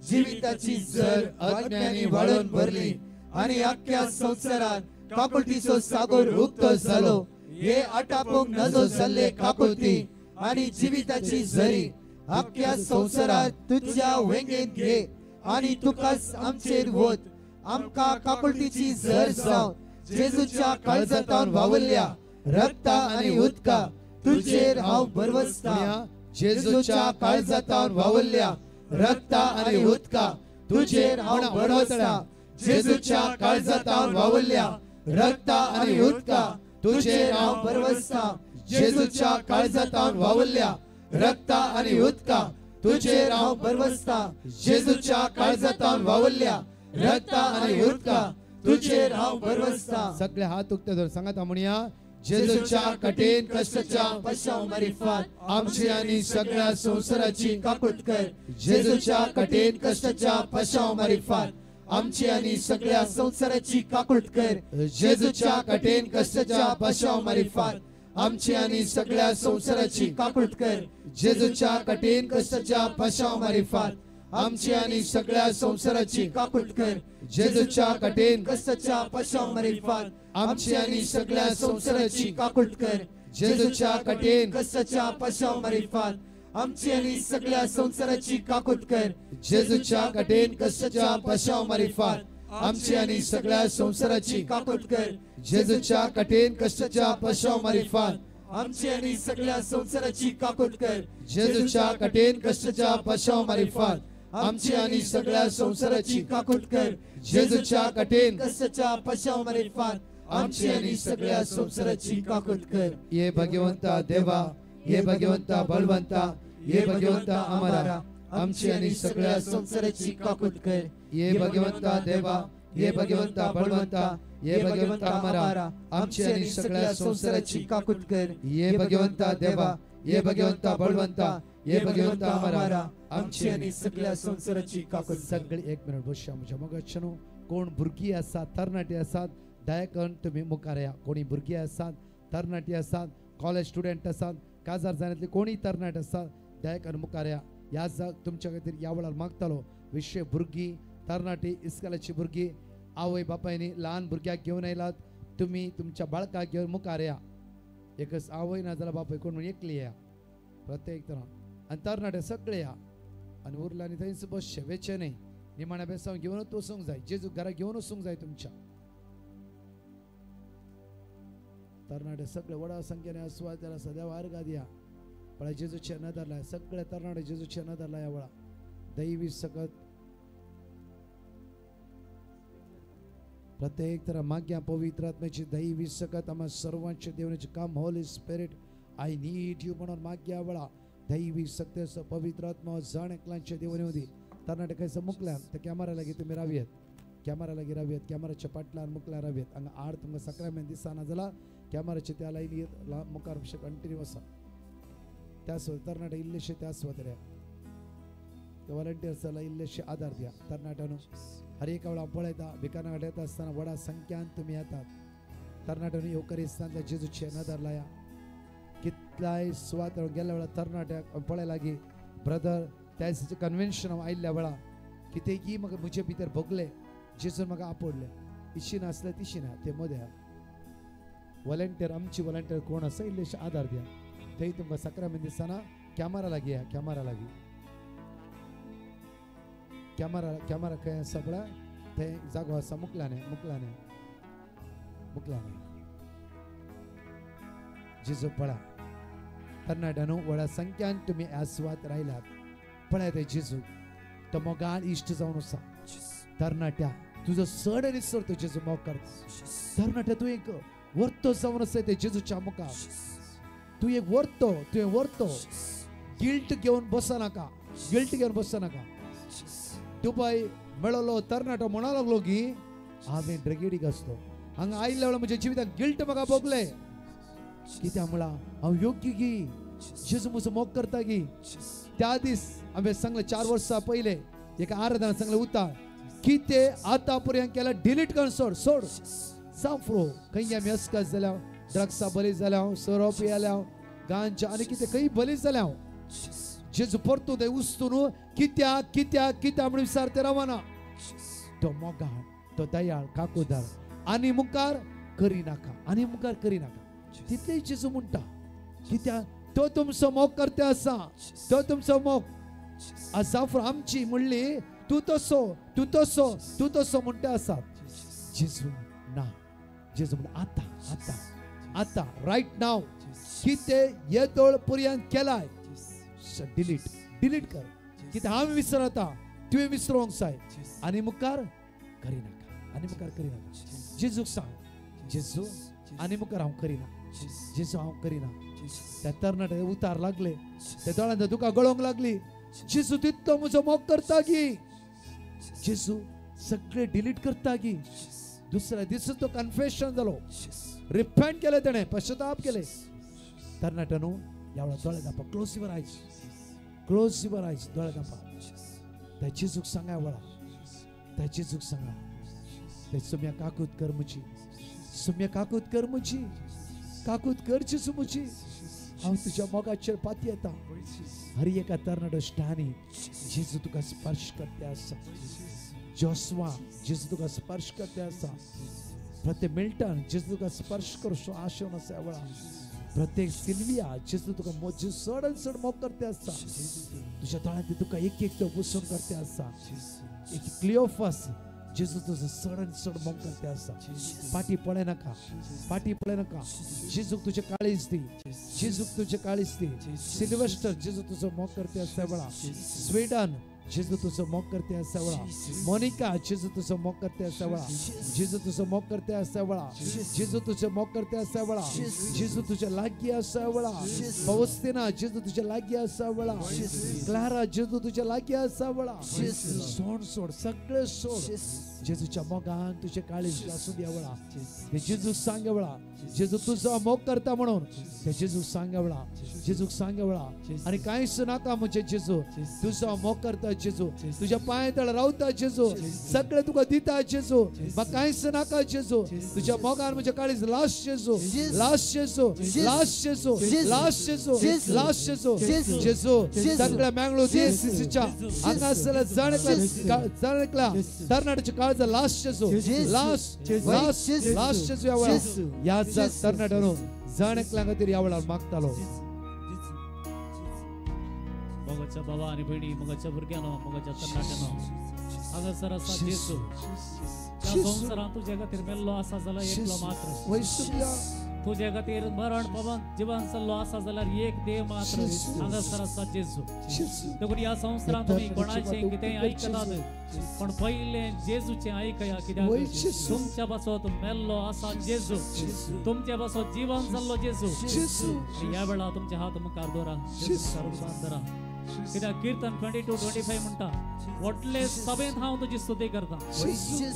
E: जिविताची जर आत्म्यानी वाडोवन भरली. आनी आख्ख्या संवसारात काकुळटीचो सागर उक्तो जालो. हे आटापूंक नजो जाल्ले काकुळटी आनी जिविताची झरी आख्ख्या संवसारात तुज्या वेंगेंत घे आनी तुकाच आमचेर वत. आमकां काकुळटीची झर जावन जेजूच्या काळजांतावन वावरल्या रक्ता आनी उदका तुजेर हांव भरवसता. जेजूच्या काळजांतावन वावरल्या रक्ता आनी उदका तुजेर हांव भरवसता. जेजूच्या काळजांतावन वावरल्या रक्ता आनी उदका तुजेर हांव भरवसता. जेजूच्या काळजांतावन वावरल्या रक्ता आनी उदका तुजेर हांव भरवसता. जेजूच्या काळजांतावन वावरल्या रक्ता आनी उदका तुजेर हांव भरवसता.
A: सगळे हात उक्ते धरून सांगता म्हणया, जेजूच्या कठीण कष्टाच्या
E: पश्चाव मारिफात
A: आमची आनी सगळ्या संवसाराची
E: काकूट कर.
A: जेजूच्या कठीण कष्टाच्या
E: पश्चाव मारिफात आमची आनी सगळ्या संवसाराची काकूट कर.
A: जेजूच्या कठीण कष्टाच्या पश्चाव मारिफात आमची आनी सगळ्या संवसाराची
E: काकूट कर.
A: जेजूच्या कठीण कष्टाच्या पश्चाव मारिफात आमची आनी सगळ्या संवसाराची
E: काकूट कर.
A: जेजूच्या कठीण
E: कष्टाच्या पश्चाव मारिफात
A: आमची आनी सगळ्या संवसाराची
E: काकूट कर.
A: जेजूच्या कठीण
E: कष्टाच्या पश्चाव मारिफात आमची आनी सगळ्या संवसाराची काकूट कर.
A: जेजूच्या कठीण कष्टाच्या पश्चाव मारिफात आमची आनी सगळ्या संवसाराची
E: काकूट कर.
A: जेजूच्या कठीण कष्टाच्या पश्चाव मारिफात
E: आमची आनी सगळ्या संवसाराची काकूट कर.
A: जेजूच्या कठीण कष्टाच्या पश्चाव मारिफात आमची आनी सगळ्या संवसाराची
E: काकूट कर.
A: जेजूच्या कठीण
E: कष्टाच्या पश्चाव मारिफात आमची आनी सगळ्या संवसाराची काकूट कर.
A: ये भगवंता देवा, ये भगवंता बळवंता, ये भगवंता अमरा, आमची आनी सगळ्या
E: संवसाराची काकूट कर.
A: ये भगवंता देवा, ये भगवंता बळवंता, ये भगवंता अमरा, आमची आनी सगळ्या संवसाराची
E: काकूट कर.
A: ये भगवंता देवा, ये भगवंता बळवंता, ये भगवंता अमरा,
E: आमची आनी सगळ्या संवसाराची काकूट.
A: सगळे एक मिनिट बसया म्हज्या मोगाच्यानो. कोण भुरगीं आसात, तरणाटी आसात, दया करून तुमी मुखार या. कोणी भुरगीं आसात, तरणाटी आसात, कॉलेज स्टुडंट आसात, काजार जाण्यातले कोणी तरणाटे आसात, दया करून मुखार या. ह्या तुमच्या खातीर ह्या वेळार मागतालो विशय भुरगीं, तरणाटी, इस्कॉलाची भुरगीं, आवय बापायनी ल्हान भुरग्याक घेवन आयलात, तुमी तुमच्या बाळकाक घेवन मुखार या. एकच आवय ना जाल्यार बापूय कोण एकली या प्रत्येक तरा. आनी तरणाटे सगळे या आनी उरला आनी थंयच बसचें, वेचें न्ही. निमाण्या बेसांव घेवनूच वचूंक जाय, जेजू घरा घेवन वचूंक जाय तुमच्या. तरणाटे सगळे व्हडा संख्येने आस्वाद सद्या वार्गात या. पळय जेजूचे नदर लाय, सगळे तरणाटे जेजूचे नदर लाय. ह्या वेळा दैवी सकत प्रत्येक तरा माग्या पवित्र आत्म्याची दैवी सकत आम्हा सर्वांचे देवण्याचे काम. Holy Spirit I need you म्हणून माग्या वेळा दैवी सक्तेचो पवित्र आत्मा जण एकलांचे देवणे होती. तरणाटे खंयसर मुकल्यान त्या कॅमेरा लागीं तुमी रावयात, कॅमेरा लागीं रावयात, कॅमेराच्या पाटल्यान मुकल्यान रावयात. हांगा आड तुमकां सक्रामेंत दिसना जाल्यार कॅमेराच्या त्या लायनी मुखार कंटिन्यू आसा. त्या सुवातेर तरणाटे इल्लेशे त्या सुवातेर या. त्या व्हॉलंटियर्साला इल्लेशे आदार दिया. तरणाट्यानो हर एका वेळा पळयता भिकाना येता आसतना व्हडा संख्यान तुमी येतात. तरणाट्यानो येवकरिस्तांतल्या जेजूचे नदर लाया. कितल्याय सुवातेर गेल्ल्या वेळार तरणाट्याक पळय लागीं ब्रदर त्या दिसाचें कन्व्हेन्शन आयिल्ल्या वेळार कितेंकी म्हाका म्हजे भितर भोगलें, जेजून म्हाका आपडलें. इशी नासलें तिशी ना ते मदें व्हॉलंटियर आमची व्हॉलंटियर कोण आसा इल्लेशे आदार दिया. थंय तुमकां सक्रामेंत दिसतना कॅमेरा लागीं या, कॅमेरा लागीं, कॅमेरा कॅमेरा खंय आसा पळय थंय जागो आसा. मुकल्याने मुकल्याने मुकल्याने जेजू पळा. तरणाट्यानो व्हडा संख्यान तुमी ह्या सुवात रायलात. पळय ते जेजू तो मोगाळ इश्ट जावन आसा. तरणाट्या तुजो सड आनी सर तो जेजू मोग करता. तरणाट्या तूं एक वर्तो जावन आसा ते जेजूच्या मुखार. तूं एक वर्तो, तुवें वर्तो. गिल्ट घेवन बसनाका, गिल्ट घेवन बसनाका. दुबय मेळलो तरणाटो म्हणा लागलो की हांवें ड्रगेडीक आसलो, हांगा आयिल्ल्या वेळार म्हज्या जिवितांत गिल्ट म्हाका भोगलें. कित्याक म्हळां हांव योग्य की जेजू म्हजो मोग करता की. त्या दीस हांवें सांगलें 4 वर्सां पयलें एका आराधना सांगलें उता कितें आतां पर्यंत केल्यार डिलीट कर, सोड सोड जावं फ्रो. खंय आमी अस्कस जाल्या, ड्रग्सा बली जाल्या हांव, सोरो पियाल्या हांव, गांजा आनी कितें खंय बली जाल्या हांव. जेजू परतून थंय उस्तून कित्याक कित्याक कित्याक म्हणून विचारते रावना. तो मोगाळ, तो दयाळ काकुदार आनी मुखार करिनाका आनी मुखार करिनाका तितले जेजू म्हणटा कित्याक तो तुमचो मोग करते आसा तो तुमचो मोग आसा आमची म्हणली तूं तसो तूं तसो तूं तसो म्हणटा आसा जेजू ना जेजू म्हणटा आतां आतां आतां रायट नाव कितें येदोळ पर्यंत केलाय डिलीट डिलीट कर कितें हांव विसरता तुवें विसरोंक जाय आनी मुखार करिनाका आनी मुखार करिनाका जेजूक सांग जेजू आनी मुखार हांव करिना जेजू हांव करिना त्या तरणाटे उतार लागले त्या दोळ्यांत दुकां गळोवंक लागली जेजू तितलो म्हजो मोग करता की जेजू सगळे डिलीट करता की दुसऱ्या दिसा तो कन्फेशन जालो रिपेंट केलें तेणें पश्चाताप केले तरणाट्यानो ह्या वेळार दोळे धांपा close your eyes close your eyes दोळे धांपा त्या जेजूक सांगा वेळा त्या जेजूक सांगा ते सुम्या काकूत कर म्हजी सुम्या काकूत कर म्हजी काकूत कर जेजू म्हजी हांव तुज्या मोगाचेर पाती येता हर एका तरणाट्या स्टानी जेजू तुका स्पर्श करते आसा जोस्वा जेजू तुका स्पर्श करते आसा प्रत्येक मिल्टन जेजू तुका स्पर्श करचो आशेवन आसा वेळा प्रत्येक सिल्विया जेजू तुका चड आनी चड मोग करते आसा तुज्या दोळ्यांत तुका एक एक तो बसून करते आसा एक क्लियोफस जेजू तुजो चड आनी चड मोग करते आसा फाटी पळय नाका फाटी पळय नाका जेजूक तुजें काळीज दी जेजूक तुजें काळीज दी सिल्वेस्टर जेजू तुजो मोग करते आसा वेळा स्वीडन जेजू तुजो मोग करते आसा वेळा मोनिका जेजू तुजो मोग करते आसा वेळा जेजू तुजो मोग करते आसा वेळा जेजू तुझे मोग करते आसा वेळा जेजू तुझ्या लागीं आसा वेळा पवस्तिना जेजू तुझ्या लागीं आसा वेळा क्लारा जेजू तुझ्या लागीं आसा वेळा सोड सोड सगळे सोड जेजूच्या मोगान तुझे काळीज आसूं द्या वेळा ते जेजू सांग वेळा जेजू तुझो मोग करता म्हणून ते जेजूक सांग वेळा जेजूक सांग वेळा आनी कांयच नाका म्हजे जेजू तुझो मोग करता जेजू तुझ्या पांय तळ रावता जेजू सगळे तुका दिता जेजू म्हाका कांयच नाका जेजू तुझ्या मोगान म्हजे काळीज लास्ट जेजू लास्ट जेजू लास्ट जेजू लास्ट जेजू लास्ट जेजू जेजू सगळ्या मँगलोर डीएससीच्या हांगासरल्या जण जण एकल्या तरणाट्याच्या काळजा लास्ट जेजू लास्ट लास्ट लास्ट जेजू ह्या वेळार ह्या तरणाट्यानो जण एकल्या खातीर ह्या वेळार मागतालो
D: मोगाच्या बाबा आनी भयणी मोगाच्या भुरग्यांनो मोगाच्या तरणाट्यांनो हांगासर आसा जेजू ह्या संवसारांत तुजे खातीर मेल्लो आसा जाल्यार एकलो मात्र तुजे खातीर मरण पवन जिवन चल्लो आसा जाल्यार एक देव मात्र हांगासर आसा जेजू देखून ह्या संवसारांत तुमी कोणाचें कितेंय आयकतात पण पयलें जेजूचें आयकया कित्याक तुमच्या पासत मेल्लो आसा जेजू तुमच्या पासत जिवन जाल्लो जेजू ह्या वेळार तुमचे हात मुखार दवरा जेजू धरा कित्याक कीर्तन 22-25 म्हणटा व्हडले सभेंत हांव तुजी स्तुती करता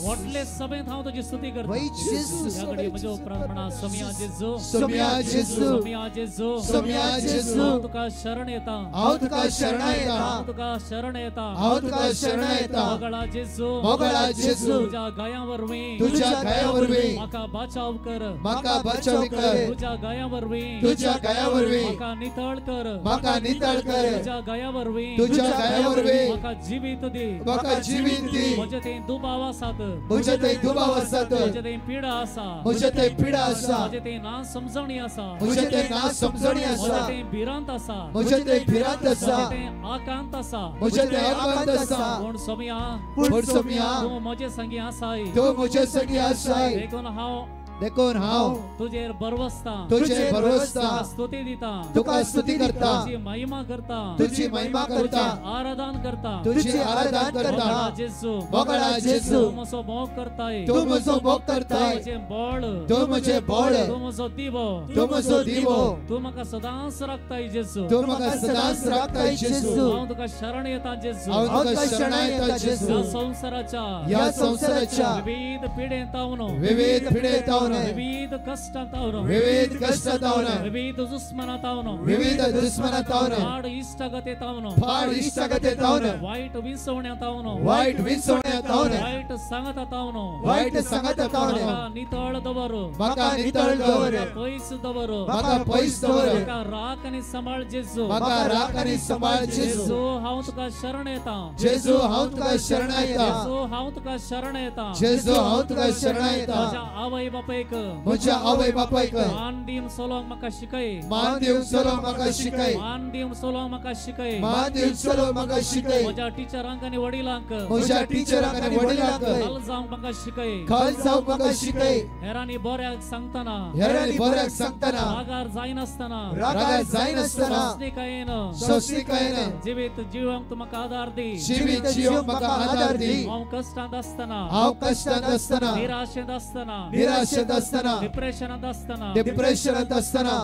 D: व्हडले सभेंत हांव तुजी स्तुती करता ह्या घडये म्हज्या उपरांत म्हणा समिया जेजू
E: समिया जेजू
D: समिया जेजू
E: समिया जेजू
D: हांव तुका शरण येता
E: हांव तुका शरण येता
D: हांव तुका शरण येता
E: हांव तुका शरण येता
D: मोगळा जेजू
E: मोगळा जेजू
D: तुज्या गायां वरवीं
E: तुज्या गायां वरवीं
D: म्हाका बचाव कर
E: म्हाका बचाव कर
D: तुज्या गायां वरवीं
E: तुज्या गायां वरवीं
D: म्हाका नितळ कर
E: म्हाका नितळ कर
D: तुज्या गायां वरवीं
E: तुज्या गायां वरवीं
D: म्हाका जिवीत दी
E: म्हाका जिवीत दी
D: म्हजे थंय दुबाव आसात
E: म्हजे थंय दुबाव आसात
D: म्हजे थंय पिडा आसा
E: म्हजे थंय पिडा आसा
D: म्हजे थंय ना समजणी आसा
E: म्हजे थंय ना समजणी आसा
D: म्हजे थंय भिरांत आसा
E: म्हजे थंय भिरांत आसा
D: म्हजे थंय आकांत आसा
E: म्हजे थंय आकांत आसा
D: पूण सोमिया
E: पूण सोमिया
D: तूं म्हजे संगी आसाय
E: तूं म्हजे संगी आसाय
D: देखून हांव
A: देखून हांव
D: तुजेर भरवसता
A: तुजेर भरवसता
D: स्तुती दिता
A: तुका स्तुती करता
D: तुजी महिमा करता
A: तुजी महिमा करता
D: आराधन करता
A: तुजी आराधन करता
D: मोगळा जेजू
A: मोगळा जेजू
D: तूं म्हजो मोग करताय
A: तूं म्हजो मोग करताय
D: तूं म्हजें बळ
A: तूं म्हजें बळ
D: तूं म्हजो दिवो
A: तूं म्हजो दिवो
D: तूं म्हाका सदांच राखताय जेजू
A: तूं म्हाका सदांच राखताय जेजू
D: हांव तुका शरण येता जेजू
A: हांव तुका शरण येता जेजू
D: ह्या संवसाराच्या
A: ह्या संवसाराच्या
D: विविध पिडेंत
A: विविध पिडेंत
E: तावन,
D: विविध कष्टां तावन,
E: विविध कष्टां तावन,
D: विविध दुश्मना तावन,
E: विविध दुश्मना तावन,
D: पाड इश्टागते तावन,
E: पाड इश्टागते तावन,
D: वाईट विसवण्या तावन,
E: वाईट विसवण्या तावन,
D: वाईट सांगता तावन,
E: वाईट सांगता तावन,
D: म्हाका नितळ दवर,
E: म्हाका नितळ दवर,
D: पयस दवर,
E: म्हाका पयस दवर,
D: म्हाका राख आनी सांबाळ जेजू,
E: म्हाका राख आनी सांबाळ जेजू।
D: जेजू हांव तुका शरण येता,
E: जेजू हांव तुका शरण येता,
D: जेजू हांव तुका शरण येता,
E: जेजू हांव तुका शरण येता।
D: म्हज्या आवय बापायक,
E: म्हज्या आवय बापायक
D: मान दिवन चलोवंक म्हाका शिकय,
E: मान दिवन चलोवंक म्हाका शिकय,
D: मान दिवन चलोवंक म्हाका शिकय,
E: मान दिवन चलोवंक म्हाका शिकय।
D: म्हज्या टिचरांक आनी वडिलांक,
E: म्हज्या टिचरांक आनी वडिलांक
D: खल जावंक म्हाका शिकय,
E: खल जावंक म्हाका शिकय।
D: हेरांनी बऱ्याक सांगतना,
E: हेरांनी बऱ्याक सांगतना,
D: रागार जायनासतना,
E: रागार जायनासतना,
D: सोंसणीकायेन,
E: सोंसणीकायेन
D: जिवीत जिवंक तूं म्हाका आदार दी,
E: जिवीत जिवंक म्हाका आदार दी।
D: हांव कश्टांत आसतना,
E: हांव कश्टांत आसतना,
D: निराशेंत आसतना,
E: निराशेंत आसतना,
D: डिप्रेशनांत आसतना,
E: डिप्रेशनांत आसतना,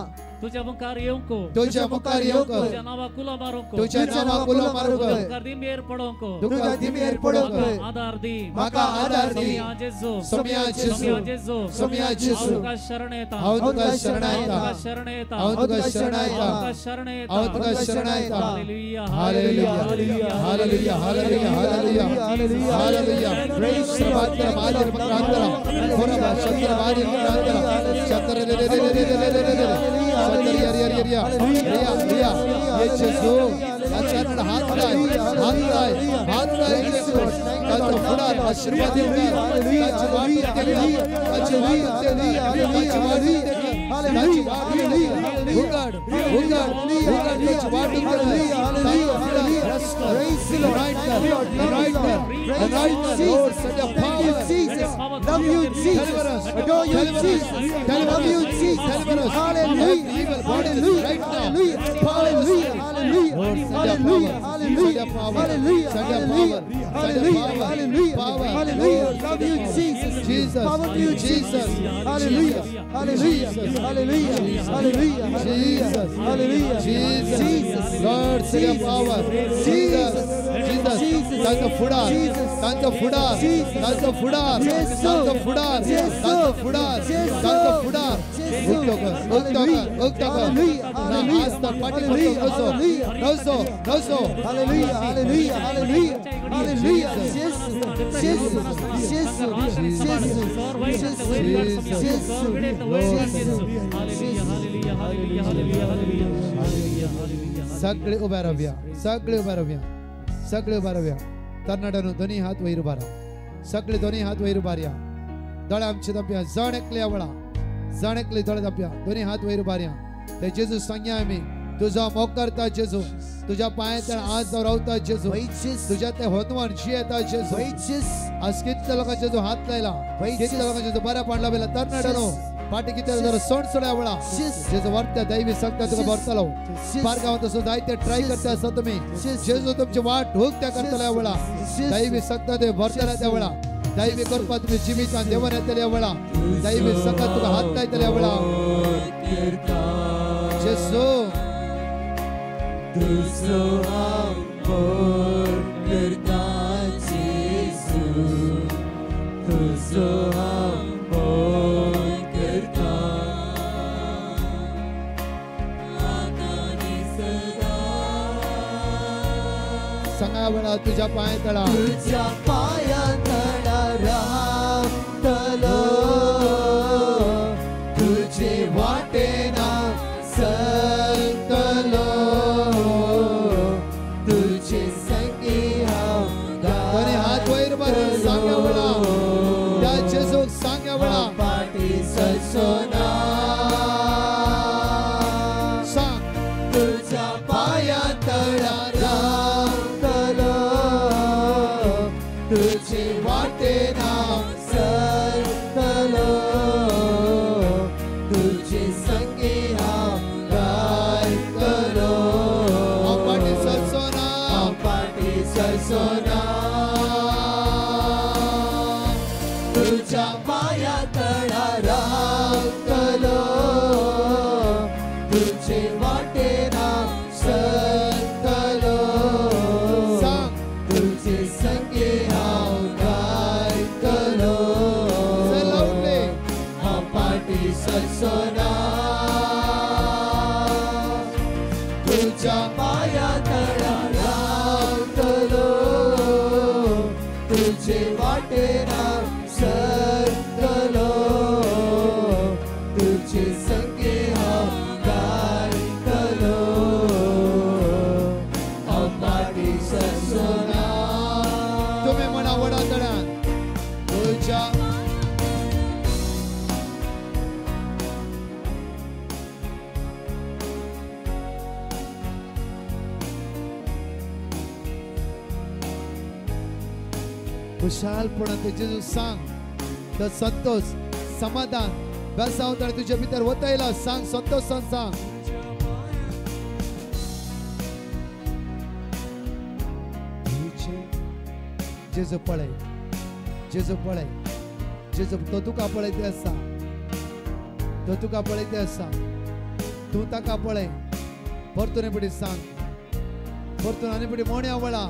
D: तुझ्या मुखार येवंक,
E: तुझ्या मुखार येवंक,
D: तुझ्या नांवाक उलो मारूंक,
E: तुझ्या नांवाक उलो मारूंक,
D: तुका दिमेर पडोवंक,
E: तुका दिमेर पडोवंक,
D: आदार दी,
E: म्हाका आदार दी।
D: सोमिया जेजू,
E: सोमिया जेजू,
D: सोमिया जेजू,
E: सोमिया जेजू,
D: हांव तुका शरण येता,
E: हांव तुका शरण येता,
D: हांव तुका शरण येता,
E: हांव तुका शरण येता,
D: हांव तुका शरण येता,
E: हांव तुका शरण येता।
D: Hallelujah,
E: hallelujah, hallelujah, hallelujah, hallelujah, hallelujah. सर्वात्र मादिर मक्रांतरा, होरबा Shankar मादिर मक्रांतरा, Shankar रे रे रे रे रे रे रे रे, शंकर रे रे रे रे रे रे। ये जेजू अचानक हाथ लाए, हाथ लाए, हाथ लाए जेजू, तांचो फुडार आशीर्वाद दिवंक, तांची वाट उक्तेली, तांची वाट उक्तेली, तांची वाट उक्तेली, तांची वाट उक्तेली। उघड, उघड, उघड, तांची वाट उक्तेली, तांचो फुडार। Anoint her, anoint her, anoint her, Lord, send your power.
C: Jesus, love you, Jesus, adore you, Jesus, love you, Jesus. Hallelujah,
E: Evil bodies right now.
C: Hallelujah, hallelujah, hallelujah, hallelujah, hallelujah, hallelujah, hallelujah, hallelujah, hallelujah. Love you, Jesus,
E: Jesus,
C: power to you, Jesus. Hallelujah, hallelujah, hallelujah, hallelujah,
E: Jesus,
C: hallelujah,
E: Jesus,
C: Jesus,
E: Lord, send your power. Jesus, Jesus, तांचो फुडार, तांचो फुडार, तांचो फुडार, तांचो फुडार, तांचो फुडार, तांचो फुडार। उक्तो कर, उक्तो कर, उक्तो कर। ना आज तर पाटी पडतो, नवसो, नवसो, नवसो।
C: Hallelujah, hallelujah, hallelujah, hallelujah. Jesus, Jesus, Jesus, Jesus,
A: सगळे उभे रावया, सगळे उभे रावया, सगळे उभे रावया। तरणाट्यांनो दोन्ही हात वयर उबारा, सगळे दोन्ही हात वयर उबारया। दोळे आमचे धांपया, जण एकले वळा, जण एकले दोळे धांपया, दोन्ही हात वयर उबारया। ते जेजू सांगया आमी, तुजो मोग करता जेजू, तुझ्या पांयां आज रावता जेजू, तुझ्या ते होतवान जियेता जेजू। आज कितल्या लोकांचे जेजू हात लायला, कितल्या लोकांचे जेजू बऱ्यापण लायला। तरणाट्यांनो पाटी किती जरा सोड सोड्या वळा, जेजू वरत्या दैवी सांगता तुका भरतलो। पारगांवांत असो जायते ट्राय करता आसा तुमी, जेजू तुमची वाट हुकत्या करतल्या वळा, दैवी सांगता ते भरतल्या त्या वेळा, दैवी करपा तुमी जिवितान देवान येतल्या वेळा, दैवी सांगता तुका हात लायतल्या वेळा। जेजू
E: तुझो हांव मोग करता जेजू, तुझो हांव मोग करता, आतां आनी सदां।
A: सांगा वेळा तुझ्या पांया तळा,
E: तुझ्या पांया तळा रावतलो, तुझे वाटेन चलतलो, तुझे संगी हांव
A: दोन्ही हात वयर मारून सांगा वेळा, त्या जेजूक सांगा वेळा,
E: पाटी सरचो ना।
A: सांग
E: तुझ्या पांया तळा रावतलो, तुझे वाटेन हांव चलतलो, तुझे संगी हांव गायतलो,
A: हांव पाटी सरचो ना,
E: हांव पाटी सरचो ना। तुझ्या पांया तळा रावतलो, फाटी सरचो ना तुझ्या पाया तळा रावतलो तुझे वाटेन सरतलो तुझे संगे हांव गायतलो हांव फाटी सरचो ना.
A: तुमी म्हणा व्हडा तळ्यान तुझ्या खुशालपणा ते जेजू सांग तर संतोष समाधान बेसांव ताणें तुजे भितर वतयला. सांग संतोषान सांग. जेजू पळय जेजू पळय जेजू तो तुका पळयते आसा तो तुका पळयते आसा तूं ताका पळय. परतून पडी सांग परतून आनी पडी मोण्या वळा.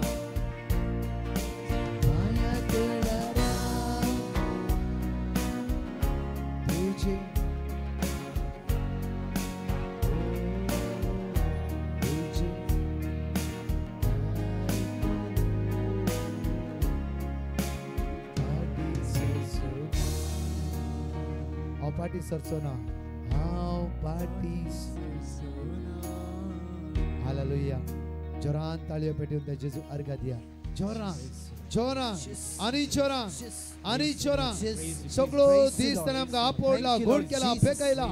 A: हांव पाटी सरचो ना हांव पाटी सरचो ना. हालेलुया. जोरान ताळयो पेटोवन त्या जेजू अर्घा दिया. जोरान जोरान आनी जोरान आनी जोरान. सगळो दीस ताणें आमकां आपोडला गोड केला पेकयला.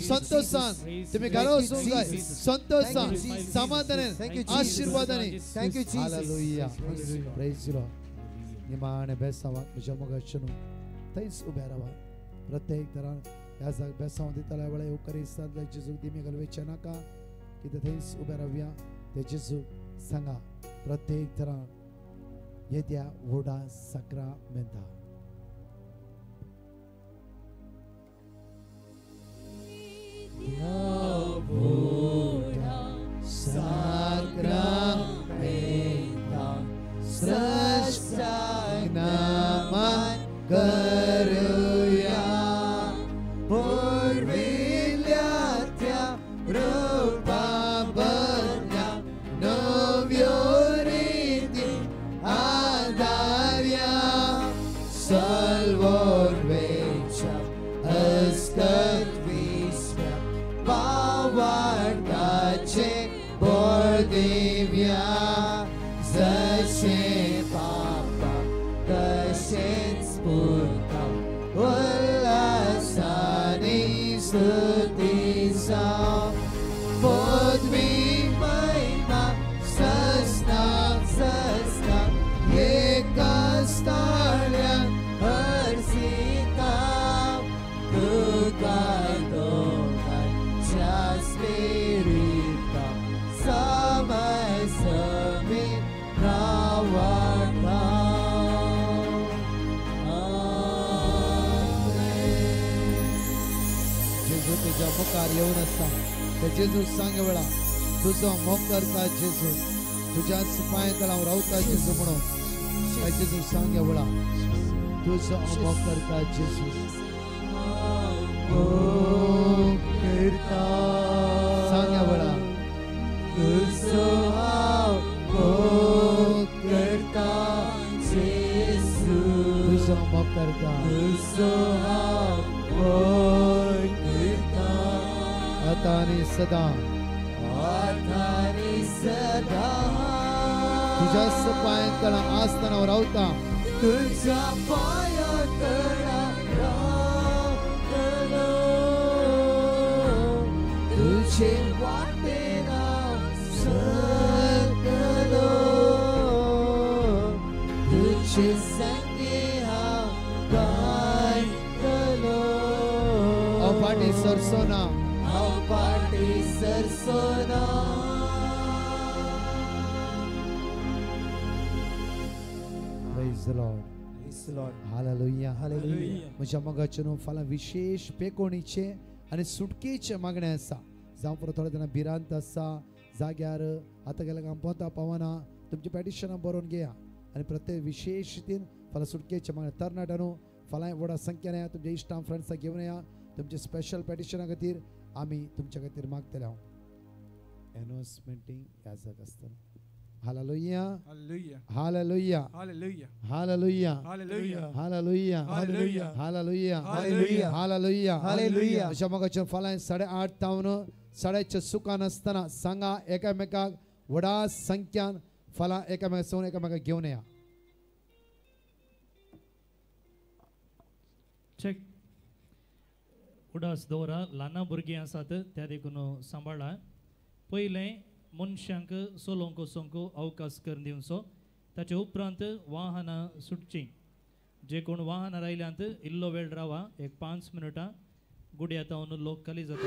A: संतोषान तुमी घरा वचूंक जाय. संतोषान समाधानान आशिर्वादानी. हालेलुया. Praise Lord. निमाणें बेसांवाक म्हज्या मोगाचें न्हू थंयच उबें रावा. प्रत्येक तरान ह्या जाग बेसांव दितल्या वेळार येवकरिस्तांतल्या जेजूक दिमी घालवेचें नाका कितें थंयच उबें रावया. ते जेजूक सांगा प्रत्येक तरान येद्या व्हडा साक्रामेंता.
E: साक्रामेंता स्रष्टाक नमन करुया पुर्विल्ल्या त्या रुपा बदल्या नव्यो रिती आदार्या सल्वोर्वेच्या अस्कत विस्म्या पावार्ताचे बोळ दिव्या जशें पापा तशेंच पुता उल्हासानी स्तुती जावं पदवी महिमा सस्ना सस्ना एकाच ताळ्यान हर्षिता तुका दोगांच्या स्पिरिता समय समी रावता.
A: जेजू तुज्या मुखार येवन आसा. ते जेजू सांग वेळा तुजो मोग करता जेजू तुज्याच पांय तळां हांव रावता जेजू म्हणून. ते जेजू सांग वेळा तुजो मोग करता जेजू
E: मोग करता
A: सांग वेळा
E: तुजो हांव मोग करता जेजू
A: तुजो मोग करता
E: तुजो हांव मोग करता
A: आतां आनी सदां
E: आतां आनी सदां
A: तुज्याच पांय तळां आसतना हांव रावता
E: तुझ्या पांया तळा रावतलो तुझे वाटेन हांव सरतलो तुझे संगे हांव गायतलो
A: हांव फाटीं सरचो ना
E: हांव फाटीं सरचो ना.
A: Praise the Lord.
E: Praise the Lord.
A: Hallelujah.
E: Hallelujah.
A: म्हज्या मोगाचें न्हू फाल्यां विशेश पेकोणीचें आनी सुटकेचें मागणें आसा. जावं पुरो थोडे जाणां भिरांत आसा जाग्यार आतां गेल्यार हांव पोंता पावना. तुमची पेटिशनां बरोवन घेया आनी प्रत्येक विशेश रितीन फाल्यां सुटकेचें मागणें. तरणाट्यांनो फाल्यां व्हडा संख्येन या तुमच्या इश्टां फ्रेंड्सां घेवन या. तुमचे स्पेशल पेटिशना खातीर आमी तुमच्या खातीर मागतले. हांव एनोसमेंटींग याजक आसतलो. Hallelujah,
F: hallelujah,
A: hallelujah,
F: hallelujah,
A: hallelujah,
F: hallelujah,
A: hallelujah,
F: hallelujah,
A: hallelujah,
E: hallelujah,
A: hallelujah,
E: hallelujah.
A: अशा मोगाच्या फाल्यां 8:30 तावन 6:30 सुखान आसतना सांगा एकामेकाक व्हडा संख्यान फाल्यां एकामेका सोन एकामेकाक घेवन या.
D: चेक उडास दवरा. ल्हान भुरगीं आसात त्या देखून सांबाळा. पयलें मनशांक चलोवंक वचोंक अवकाश करून दिवचो, ताचे उपरांत वाहनां सुटचीं. जे कोण वाहनां रायल्यांत इल्लो वेळ रावा, एक 5 मिनटां गुड्या तावन लोक खाली जाता.